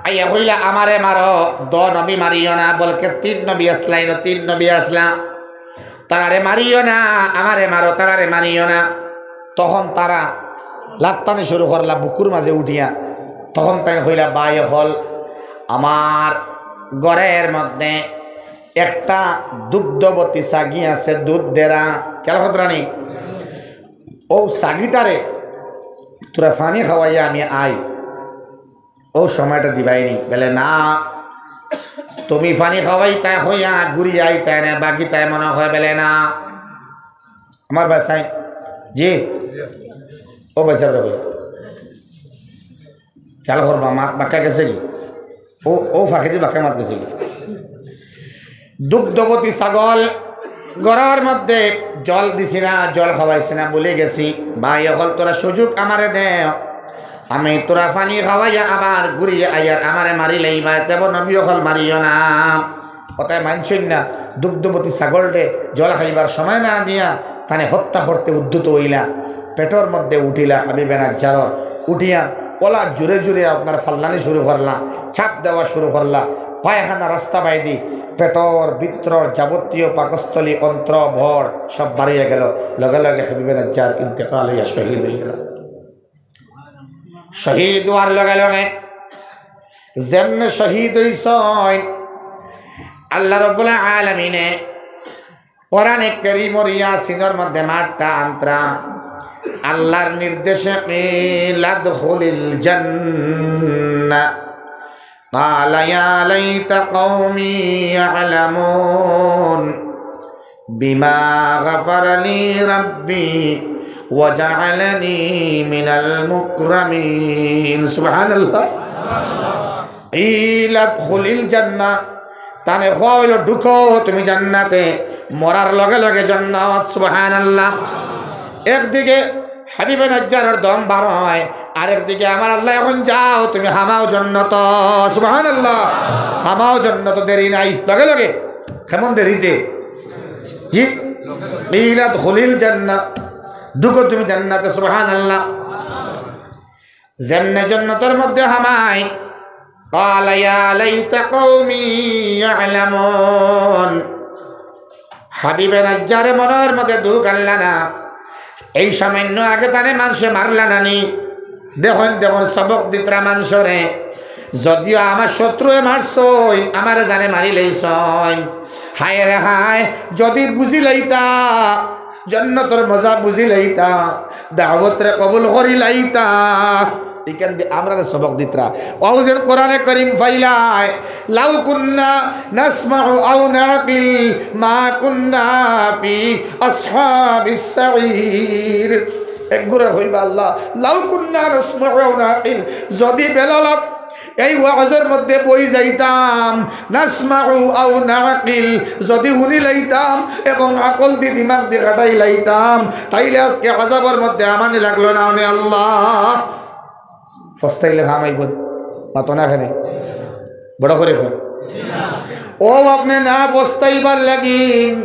আইয়া কইলা, "আমারে মারো, দুই নবী মারিও না, বলকে তিন নবী আছলা, ইনো তিন নবী আছলা, তারারে মারিও না, আমারে মারো, তারারে মারিও না।" তখন তারা লাত্তানি শুরু করলা বুকুর মাঝে উঠিয়া। তখন তাইন কইলা, "ভাই অকল, আমার ঘরর মধ্যে একটা দুগ্ধবতী ছাগি আছে, দুধ দেরা।" খেয়াল কররানি? অউ ছাগিটারে তুরা পানি খাওয়াইয়া আমি আই, অউ সময়টা দিবায়নি। বলে, "না, তুমি পানি খাওয়াইতায় কইয়া ঘুরিয়া আইতায় না, বাগিতায় মনে হয়।" বলে, "না।" আমার ভাইসাব, জি, অউ ভাইসাব রে, খেয়াল করবা, মাত বাক্কা গেছে গি? অউ, অউ ফাঁকিদি বাক্কা মাত গেছে গি? দুগ্ধবতী ছাগল, ঘরর মধ্যে জল দিছি না, জল খাওয়াইছি না, ভুলি গেছি। ভাই অকল, তুরা সুযোগ আমারে দেও, আমি তুরা পানি খাওয়াইয়া আবার ঘুরিয়া আইয়ার, আমারে মারিলাইবায়, তেবো নবী অকল মারিও না। কথায় মানছইন না, দুগ্ধবতী ছাগলরে জল খাইবার সময় না দিয়া তানে হত্যা করতে উদ্যত অইলা। পেটর মধ্যে উঠিলা হাবিবে নাজ্জারর, উঠিয়া অলা জুরে জুরে আপনার ফাল্লানি শুরু করলা, চাপ দেওয়া শুরু করলা, পায়খানা রাস্তা বাইদি, পেটর ভিতরর যাবতীয় পাকস্থলী, অন্ত্র, ভর সব বারিয়া গেল। লগে লগে হাবিবে নাজ্জার ইন্তেকাল অইয়া শহীদ অইগেলা। শহীদ অওয়ার লগে লগে যেমনে শহীদ অইছইন, আল্লাহ রাব্বুল আলামিনে কোরআনে করিমর ইয়াসিনর মধ্যে মাতরা আনতরা, আল্লাহর নির্দেশে, "কিলা উদখুলিল জান্নাহ।" قال يا ليت قومي يعلمون بما غفر لي ربي وجعلني من المكرمين। সুবহানাল্লাহ। قيل ادخل الجنة, তানে কওয়া অইলো, "ঢুকো তুমি জান্নাতে।" মরার লগে লগে জান্নাত। সুবহানাল্লাহ। একদিকে হাবিবে নাজ্জারর দম বার অয়, আরেকদিকে আমার আল্লায় কইন, "যাও, তুমি হামাও জন্নত।" সুবহানাল্লাহ। হামাও জন্নত, দেরি নাই, লগে লগে। কেমন দেরিতে? জি? قيل ادخل الجنة, ঢুকো তুমি জান্নাতে। সুবহানাল্লাহ। যেমনে জন্নতর মধ্যে হামাই, قال يا ليت قومي يعلمون। হাবিবে নাজ্জারে মনর মধ্যে দুখ আনলা না। এই সামান্য আগে তানে মানষে মারলা না নি? দেখইন, দেখইন, সবক দিতরা মানষরে। যদিও আমার শত্রুয়ে মারছইন, আমারে জানে মারি লাইছইন। হায় রে হায়, যদি বুঝি লাইতা, জন্নতর মজা বুঝি লাইতা, দাওয়াতরে কবুল করি লাইতা। ইখান দি আমরারে সবক দিতরা। অউ যে কোরআনে করিম ফাইলায়, لو كنا نسمع أو نعقل ما كنا في أصحاب السعير। এক গুরা কইবা, আল্লাহ, لو كنا نسمع أو نعقل, যদি বেলালত এই ওয়াজর মধ্যে বই যাইতাম, نسمع أو نعقل, যদি হুনি লাইতাম এবং আকল দি দিমাগ দি খাটাই লাইতাম, তাইলে আজকে আযাবর মধ্যে আমানি লাগলো না অনে আল্লাহ। ফস্তাইলে হামাইবো, মাতো না কেনে? বড় করি কও। অউ আপনে না ফস্তাইবার লাগিন,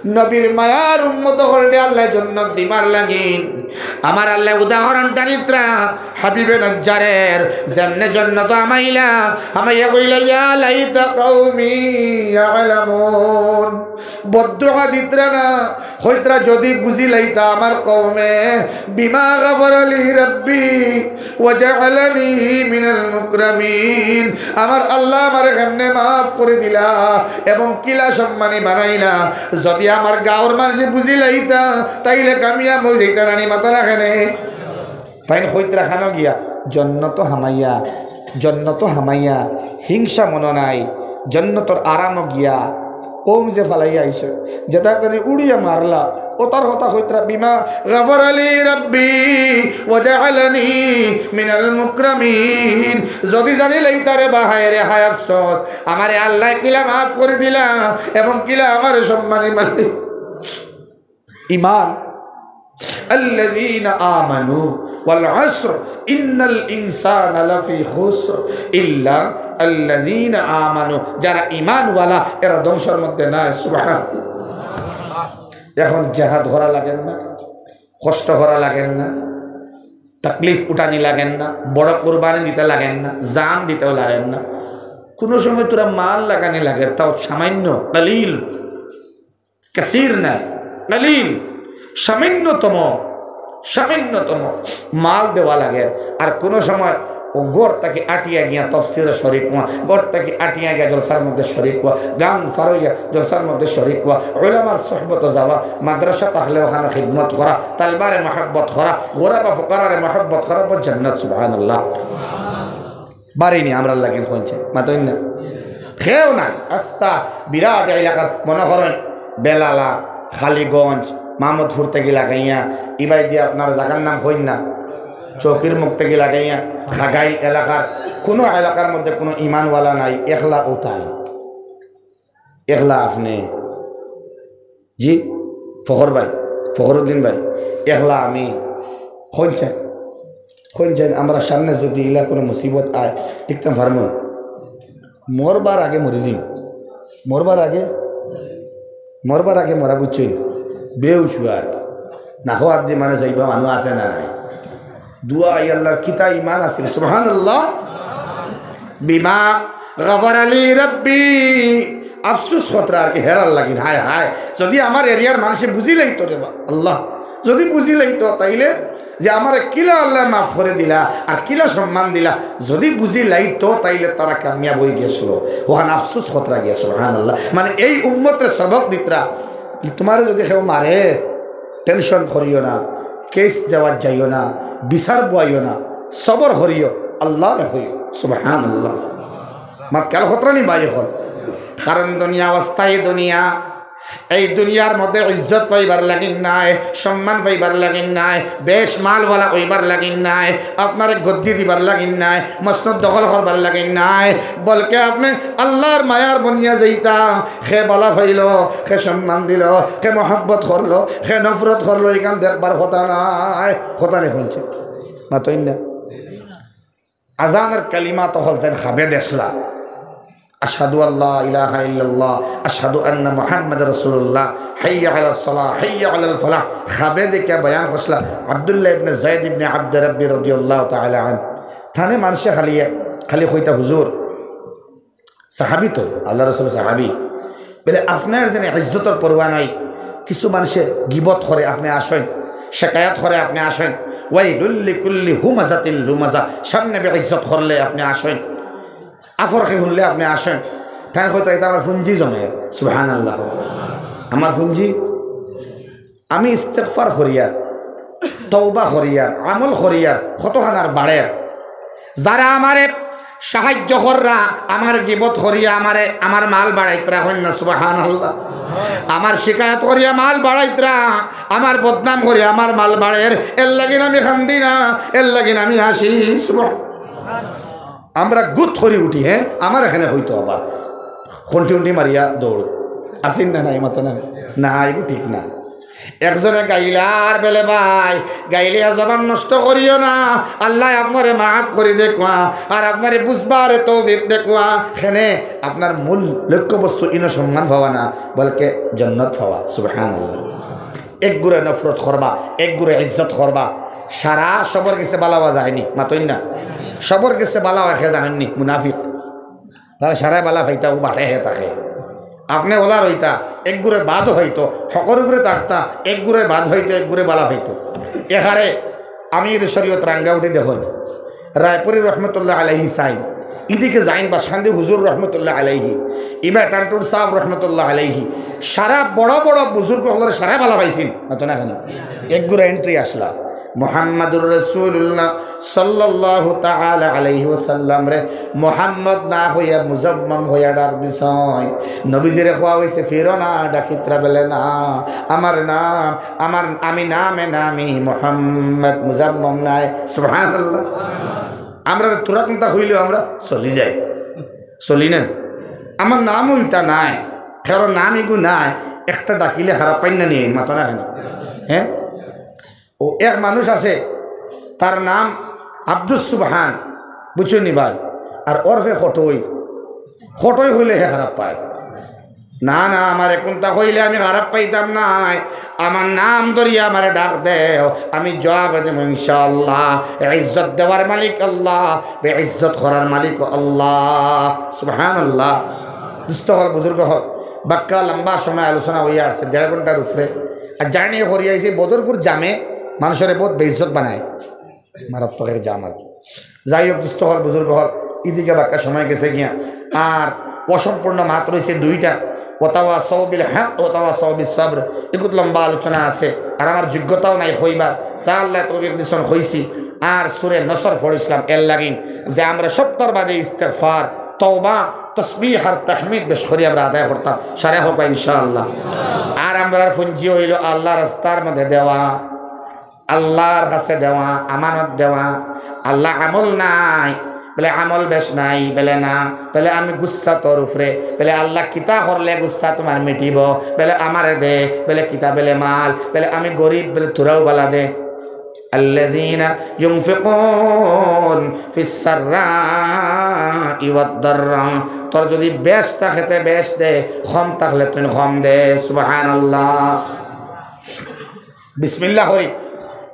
নবীর মায়ার উম্মত অকলরে আল্লায় জন্নত দিবার লাগিন। আমার আল্লায় উদাহরণ টানিতরা হাবিবে নাজ্জারের, যেমনে জন্নত হামাইলা, হামাইয়া কইলা, يا ليت قومي يعلمون। বদদোয়া দিতরা না, কইতরা যদি বুঝি লাইতা আমার কওমে, بما غفر لي ربي وجعلني من المكرمين। আমার আল্লায় আমারে কেমনে মাফ করি দিলা এবং কিলা সম্মানী বানাইলা। যদি আমার গাঁওর মানষে বুঝি লাইতা, তাইলে কামিয়াব অই যাইতা না নি, মাতো না কেনে? তাইন কইতরা খানো গিয়া, জন্নতো হামাইয়া, জন্নতো হামাইয়া, হিংসা মনো নাই, জন্নতর আরামো গিয়া, কওম যে ফালাইয়া আইছে, যেতা তানে উড়িয়া মারলা, অতার কথা কইতরা, بما غفر لي ربي وجعلني من المكرمين। যদি জানি লাইতা রে বা, হায় রে হায় আফসোস, আমারে আল্লায় কিলা মাফ করি দিলা এবং কিলা আমারে সম্মানী বানাইলা। ইমান। الذين آمنوا والعصر إن الإنسان لفي خسر إلا الذين آمنوا। যারা ইমানওয়ালা, এরা ধ্বংসর মধ্যে নাই। সুবহান। এখন জেহাদ করা লাগের না, কষ্ট করা লাগের না, তাকলিফ উঠানি লাগের না, বড় কুরবানি দিতা লাগের না, জান দিতাও লাগের না। কুনু সময় থুড়া মাল লাগানি লাগের, তাও সামান্য, কালিল। কাসির নায়, কালিল, সামান্যতম, সামান্যতম মাল দেওয়া লাগের। আর কুনু সময় অউ ঘর থাকি আটিয়া গিয়া তফসিরো শরিক অওয়া, ঘর থাকি আটিয়া গিয়া জলসার মধ্যে শরিক অওয়া, গান ফারইয়া জলসার মধ্যে শরিক অওয়া, উলামার সোহবতো যাওয়া, মাদ্রাসা থাকলে অখানো খিদমত করা, তালবারে মহব্বত করা, গুরবা ফুকারারে মহব্বত করা, বড় জন্নত, সুবহানাল্লাহ। বাড়িনি আমরার লাগিন কইছে, মাতইন না। কেউ নাই, আস্তা বিরাট এলাকাত মনো করইন বেলালা, কালীগঞ্জ, মাহমুদপুর থাকি লাগাইয়া, ইবায়দি আপনার জাগার নাম কইন না, চৌকির মুখ থাকি লাগাইয়া, খাগাইল এলাকার, কুনু এলাকার মধ্যে কুনু ইমানওয়ালা নাই, একলা অউ তাইন। একলা আপনে। জি, ফখর ভাই, ফখরুদ্দিন ভাই, একলা আমি। কইন চাইন, কইন চাইন, আমরার সামনে যুদি ইলা কুনু মুসিবত আয়, টিকতাম পারমু? মরবার আগে মরি যাইমু। মরবার আগে, মরবার আগে মরা বুঝছইন? বেহুশ অওয়া আর কি। নাকো আত দি মানে যাইবা মানুষ আছে না নাই? দোয়া, "আই আল্লাহ, কিতা ইমান আছিল, সুবহানাল্লাহ।" বিমা গাফারা লি রাব্বি। আফসুস করতরা আর কি, হেরার লাগিন, হায় হায়, যুদি আমার এরিয়ার মানষে বুঝিলাইতো রে বা, আল্লাহ, যুদি বুঝিলাইতো, তাইলে যে আমারে কিলা আল্লায় মাফ করি দিলা আর কিলা সম্মান দিলা, যুদি বুঝিলাইতো, তাইলে তারা কামিয়াব অইগেছলো। অখান আফসুস করতরা গিয়া, সুবহানাল্লাহ। মানে, এই উম্মতরে সবক দিতরা, তুমারে যুদি কেউ মারে, টেনশন করিও না, কেস দেওয়াত যাইও না, বিচার বওয়াইও না, সবর করিও, আল্লাহরে কইও। সুবহানাল্লাহ। মাত খেয়াল করতরা নি ভাই অকল? কারণ দুনিয়া অস্থায়ী দুনিয়া, এই দুনিয়ার মধ্যে ইজ্জত পাইবার লাগিন নায়, সম্মান পাইবার লাগিন নায়, বেশ মালওয়ালা অইবার লাগিন নায়, আপনারে গদ্দি দিবার লাগিন নায়, মসনদ দখল করবার লাগিন নায়, বলকে আপনে আল্লাহর মায়ার বনিয়া যাইতা। কে বালা পাইলো, কে সম্মান দিলো, কে মহব্বত করলো, কে নফরত করলো, ইখান দেখবার কথা নায়। কথা নি কইন চাইন? মাতইন না। আজানর কালিমা তো অইল যেন খাবে দেখলা, আশহাদু আল্লা ইলাহা ইল্লাল্লাহ, আশহাদু আন্না মুহাম্মাদুর রাসূলুল্লাহ, হাইয়া আলাস সালাহ, হাইয়া আলাল ফালাহ। খাবে দেখিয়া বয়ান করছিলা আব্দুল্লাহ ইবনে যায়েদ ইবনে আব্দে রাব্বি রাদিয়াল্লাহু তাআলা আনহু। তানে মানষে খালি খালি কইতা, "হুজুর," সাহাবী তো, আল্লাহ রসুল সাহাবী, বলে, "আপনার যেন ইজ্জতর পরোয়া নাই, কিছু মানুষে গিবত করে, আপনে আসইন, শেকায়াত করে, আপনে আসইন, ওয়াইলুল লিকুল্লি হুমাজাতিল লুমাজা, সামনে বেইজ্জত করলে আপনে আসইন, আফরকে হুনলে আপনে আসইন।" তাইন কইতা, "ইতা আমার পুঞ্জি জমে।" সুবহানাল্লাহ। আমার পুঞ্জি, আমি ইস্তেগফার করিয়ার, তওবা করিয়ার, আমল করিয়ার, কতখান আর বাড়ের। যারা আমারে সাহায্য কররা, আমার গিবত করিয়া আমারে, আমার মাল বাড়াইতরা, কইন না সুবহানাল্লাহ। আমার শিকায়ত করিয়া মাল বাড়াইতরা, আমার বদনাম করিয়া আমার মাল বাড়ের। এর লাগিন আমি কান্দি না, এর লাগিন আমি হাসি। সুবহান-, আমরা গুত করি উঠি, হ্যাঁ, আমার এখানে হইতো আবার হন্টি হন্টি মারিয়া দৌড়। আসিন না, নাই মাতো না, না, এগু ঠিক না। একজনে গাইলার বেলে, "ভাই, গাইলিয়া জবান নষ্ট করিও না, আল্লায় আপনারে মাফ করি দেখবা, আর আপনারে বুঝবারে তৌফিক দেখবা।" কেনে আপনার মূল লক্ষ্যবস্তু ইনো সম্মান পাওয়া না, বলকে জন্নত পাওয়া। সুবহানাল্লাহ। এক গুরে নফরত করবা, এক গুরে ইজ্জত করবা, সারা সবর গেছে বালা অওয়া যায়নি, মাতইন না। সবর গেছে বালা অয় কে জানইননি? মুনাফিক। তারা সারায় বালা পাইতা, ও বাটে হে থাকে। আপনে ওলা রইতা, এক গুরে বাদ হইতো, হকর উপরে থাকতা, এক গুরে বাদ হইতো, এক গুরে বালা হইতো। এখানে আমির শরীয়ত রাঙ্গাউটি দেখইন, রায়পুরি রহমতুল্লাহ আলাইহি সাইন, ইদিকে যাইন বাসকান্দি হুজুর রহমতুল্লাহ আলাইহি, ইবা টান্টুর সাহেব রহমতুল্লাহ আলাইহি, সারা বড় বড় বুজুর্গ হকলরে সারা বালা পাইছইন, মাতো না কেনে? এক গুরে এন্ট্রি আসলা। মুহাম্মাদুর রাসূলুল্লাহ সাল্লাল্লাহু তাআলা আলাইহি ওয়াসাল্লামরে মুহাম্মদ না হইয়া মুজাম্মাম হইয়া ডাক দিছইন। নবীজিরে কওয়া হইছে, "ফিরো না, ডাকিতরা বেলে না, আমার নাম, আমার, আমি নামে নামি মুহাম্মদ, মুজাম্মাম নায়।" সুবহানাল্লাহ। আমরা তোরা কুনতা কইলেও আমরা চলি যাই, চলি না? আমার নামও ইতা নায়, কারণ নাম ইগু নায়, একটা ডাকিলে খারাপ পাইন না নি, মাতো না কেনে? হ্যাঁ? ও এক মানুষ আছে, তার নাম আব্দুস সুবহান, বুঝছো নি ভাই? আর ওরফে কটই, কটই হইলে হে খারাপ পায়। না, না, আমারে কুনতা কইলে আমি খারাপ পাইতাম নায়। আমার নাম ধরিয়া আমারে ডাক দেও, আমি জবাব দেব ইনশাআল্লাহ। ইজ্জত দেওয়ার মালিক আল্লাহ, বেইজ্জত করার মালিক আল্লাহ। সুবহানাল্লাহ। দোস্ত হকল, বুজুর্গ হকল, বাক্কা লম্বা সময় আলোচনা হইয়া আসছে, দেড় ঘন্টার উপরে। আর জার্নি করিয়া আইছি বদরপুর জামে, মানুষরে বহুত বেইজ্জত বানায়, মারাত্মক এক জাম আর কি। যাই হোক, দোস্ত হকল, বুজুর্গ হকল, ইদিকে বাক্কা সময় গেছে গিয়া। আর অসম্পূর্ণ মাত রইছে দুইটা, ওয়াতাওয়াসাউ বিল হক, ওয়াতাওয়াসাউ বিস সবর। এগুত লম্বা আলোচনা আছে, আর আমার যোগ্যতাও নাই কইবার। যা আল্লায় তৌফিক দিছইন কইছি। আর সূরা নসর পড়ছিলাম এর লাগিন, যে আমরা সত্তর বাদে ইস্তেগফার, তওবা, তসবিহ আর তাহমিদ বেশ করি আমরা আদায় করতাম। সারে হোক ইনশাআল্লাহ। আর আমরার পুঞ্জি হইল আল্লাহ রাস্তার মধ্যে দেওয়া, আল্লাহর কাছে দেওয়া, আমানত দেওয়া। আল্লাহ, আমল নাই, বলে আমল বেশ নাই, বলে না, বলে আমি গুসা তোর উপরে, বলে আল্লাহ কিতা করলে গুসা তোমার মিটিব, বলে আমারে দে, বলে কিতা, বলে মাল, বলে আমি গরিব, বলে তোরাও বালা দে। আল্লাযীনা ইউনফিকুন ফিস সাররাই ওয়াদ দাররা। তোর যদি বেশ থাকে তে বেশ দে, কম থাকলে তুই কম দে। সুবহানাল্লাহ। বিসমিল্লাহ করি।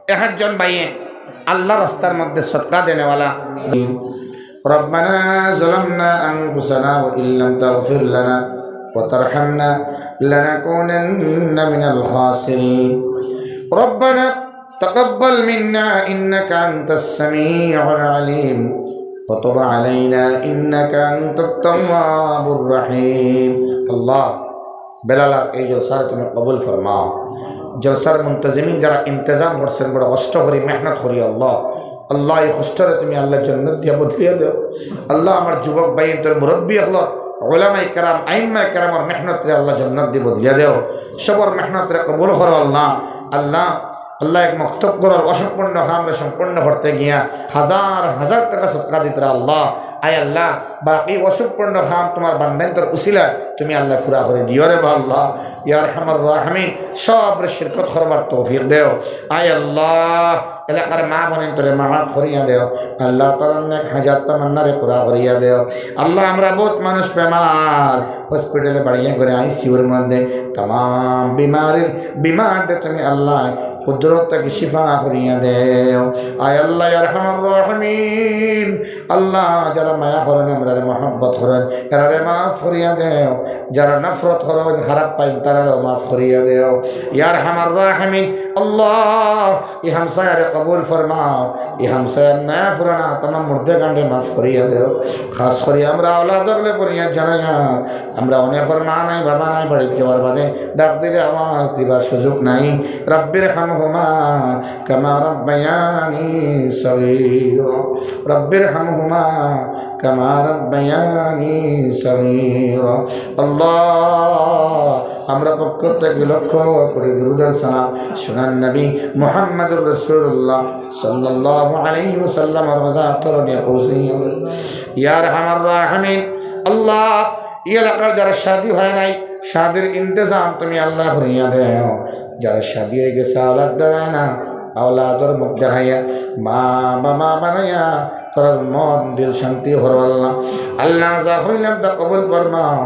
একজন ভাইয়ে আল্লাহ রাস্তার মধ্যে সদকা দেনেওয়ালা। ربنا ظلمنا أنفسنا وإن لم تغفر لنا وترحمنا لنكونن من الخاسرين. ربنا تقبل منا إنك أنت السميع العليم وتب علينا إنك أنت التواب الرحيم. আল্লাহ, বেলাল আর এই জলসারে তুমি কবুল ফরমাও। জলসার মুনতাজিমিন যারা ইন্তেজাম করছেন, বড় কষ্ট করি, মেহনত করি, আল্লাহ, আল্লাহ, এই কষ্টরে তুমি আল্লাহ জন্নত দিয়া বদলিয়া দেও। আল্লাহ, আমার যুবক ভাই, তোর মুরব্বী হকল, ওলামায়ে কেরাম, আইম্মায়ে কেরামর মেহনতরে আল্লাহ জন্নত দিয়া বদলিয়া দেও। সবর মেহনতরে কবুল করো আল্লাহ। আল্লাহ, আল্লাহ, এক মক্তব ঘরর অসম্পূর্ণ কামরে সম্পূর্ণ করতে গিয়া হাজার হাজার টাকা সদকা দিতরা আল্লাহ। আয় আল্লাহ, বাকি অসম্পূর্ণ কাম তোমার বান্দাইন্তর উসিলায় তুমি আল্লাহ পুরা করি দিও রে বা আল্লাহ। ইয়া আরহামার রাহিমিন, সবরে শিরকত করবার তৌফিক দেও। আয় আল্লাহ, এলাকার মা বোনইন্তরে মাফ করিয়া দেও। আল্লাহ, তারার নেক হাজাত তামান্নারে পুরা করিয়া দেও। আল্লাহ, আমরা বহুত মানুষ বেমার, হসপিটালে বাড়িয়া করে আইসিইউর মধ্যে, তামাম বিমারির বিমাররে তুমি আল্লাহ কুদরত থাকি শিফা করিয়া দেও। আয় আল্লাহ, ইয়া আরহামার রাহিমিন, আল্লাহ, যারা মায়া করইন, আমরারে মহব্বত করইন, এরারে মাফ করিয়া দেও। যারা নফরত করইন, খারাপ পাইন, তারারেও মাফ করিয়া দেও। ইয়া আরহামার রাহিমিন, আল্লাহ, ই হামসায়ারে কবুল ফরমাও। ই হামসায়ার নয়া পুরানা তামাম মুর্দে গান্ডে মাফ করিয়া দেও। খাস করি আমরা আওলাদ অকলে করিয়া জানাইয়া, আমরা অনেকর মা নাই, বাবা নাই, বাড়িত যাওয়ার বাদে ডাক দিলে আওয়াজ দিবার সুযোগ নাই। রব্বির হামহুমা কামা রব্বায়ানি সগীরা। রব্বির হামহুমা কামা রব্বায়ানি সগীরা। আল্লাহ, আমরা পক্ষ থাকি লক্ষ কোটি দুরুদ আর সালাম সোনার নবী মুহাম্মদুর রাসূলুল্লাহ সাল্লাল্লাহু আলাইহি ওয়াসাল্লামর রওজা তলে নিয়া পৌঁছাইয়া দেও। ইয়া আরহামার রাহিমিন, আল্লাহ, ই এলাকার যারা শাদী হয় নাই, শাদীর ইন্তেজাম তুমি আল্লাহ করিয়া দেও। যারা শাদী হয়ে গেছে, আওলাদ দাঁড়ায় না, আওলাদর মুখ দেখাইয়া, মা বা মা বানাইয়া, তারার মন দিল শান্তি করো আল্লাহ। আল্লাহ, যা কইলাম তা কবুল ফরমাও,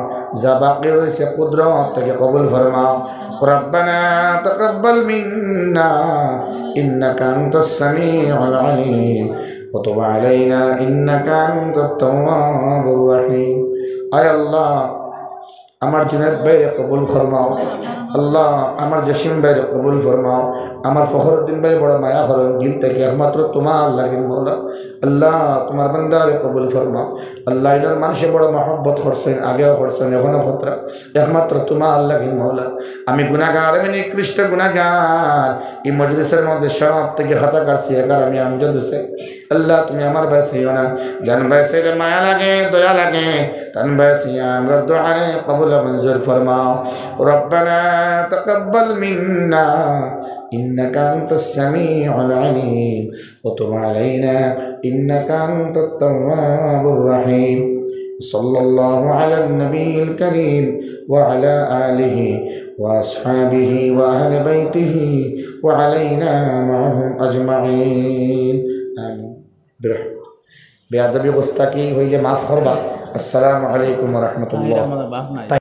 যা বাকি রইছে কুদরত থাকি কবুল ফরমাও। ربنا تقبل منا إنك أنت السميع العليم وتب علينا إنك أنت التواب الرحيم। আয় আল্লাহ, আমার জুনেদ ভাইরে কবুল ফরমাও। আল্লাহ, আমার জসিম ভাইরে কবুল ফরমাও। আমার ফখরুদ্দিন ভাই বড় মায়া করইন দিল থাকি, একমাত্র তোমার লাগি মৌলা। আল্লাহ, তোমার বান্দারে কবুল ফরমাও। আল্লাহ, ইনার মানুষে বড় মহব্বত করছইন, আগেও করছইন, এখনো কররা। একমাত্র তোমার লাগি মৌলা। আমি গুনাহগার, আমি নিকৃষ্ট গুনাহগার। এই মজলিসের মধ্যে সব থাকি খাতা কাটছি, একার আমি আমজাদ হোসেন। আল্লাহ, তুমি আমার বাঁচাইও না। যান বাঁচাইলে মায়া লাগে, দয়া লাগে। তান বাঁচাইয়া আমরার দোয়ারে কবুল মঞ্জুর ফরমাও। ربنا تقبل منا إنك أنت السميع العليم وتب علينا إنك أنت التواب الرحيم. صلى الله على النبي الكريم وعلى آله وأصحابه وأهل بيته وعلينا معهم أجمعين. آمين. برحمتك. বেয়াদবি গোস্তাকি হইলে মাফ করবা। আসসালামু আলাইকুম ওয়া রাহমাতুল্লাহ।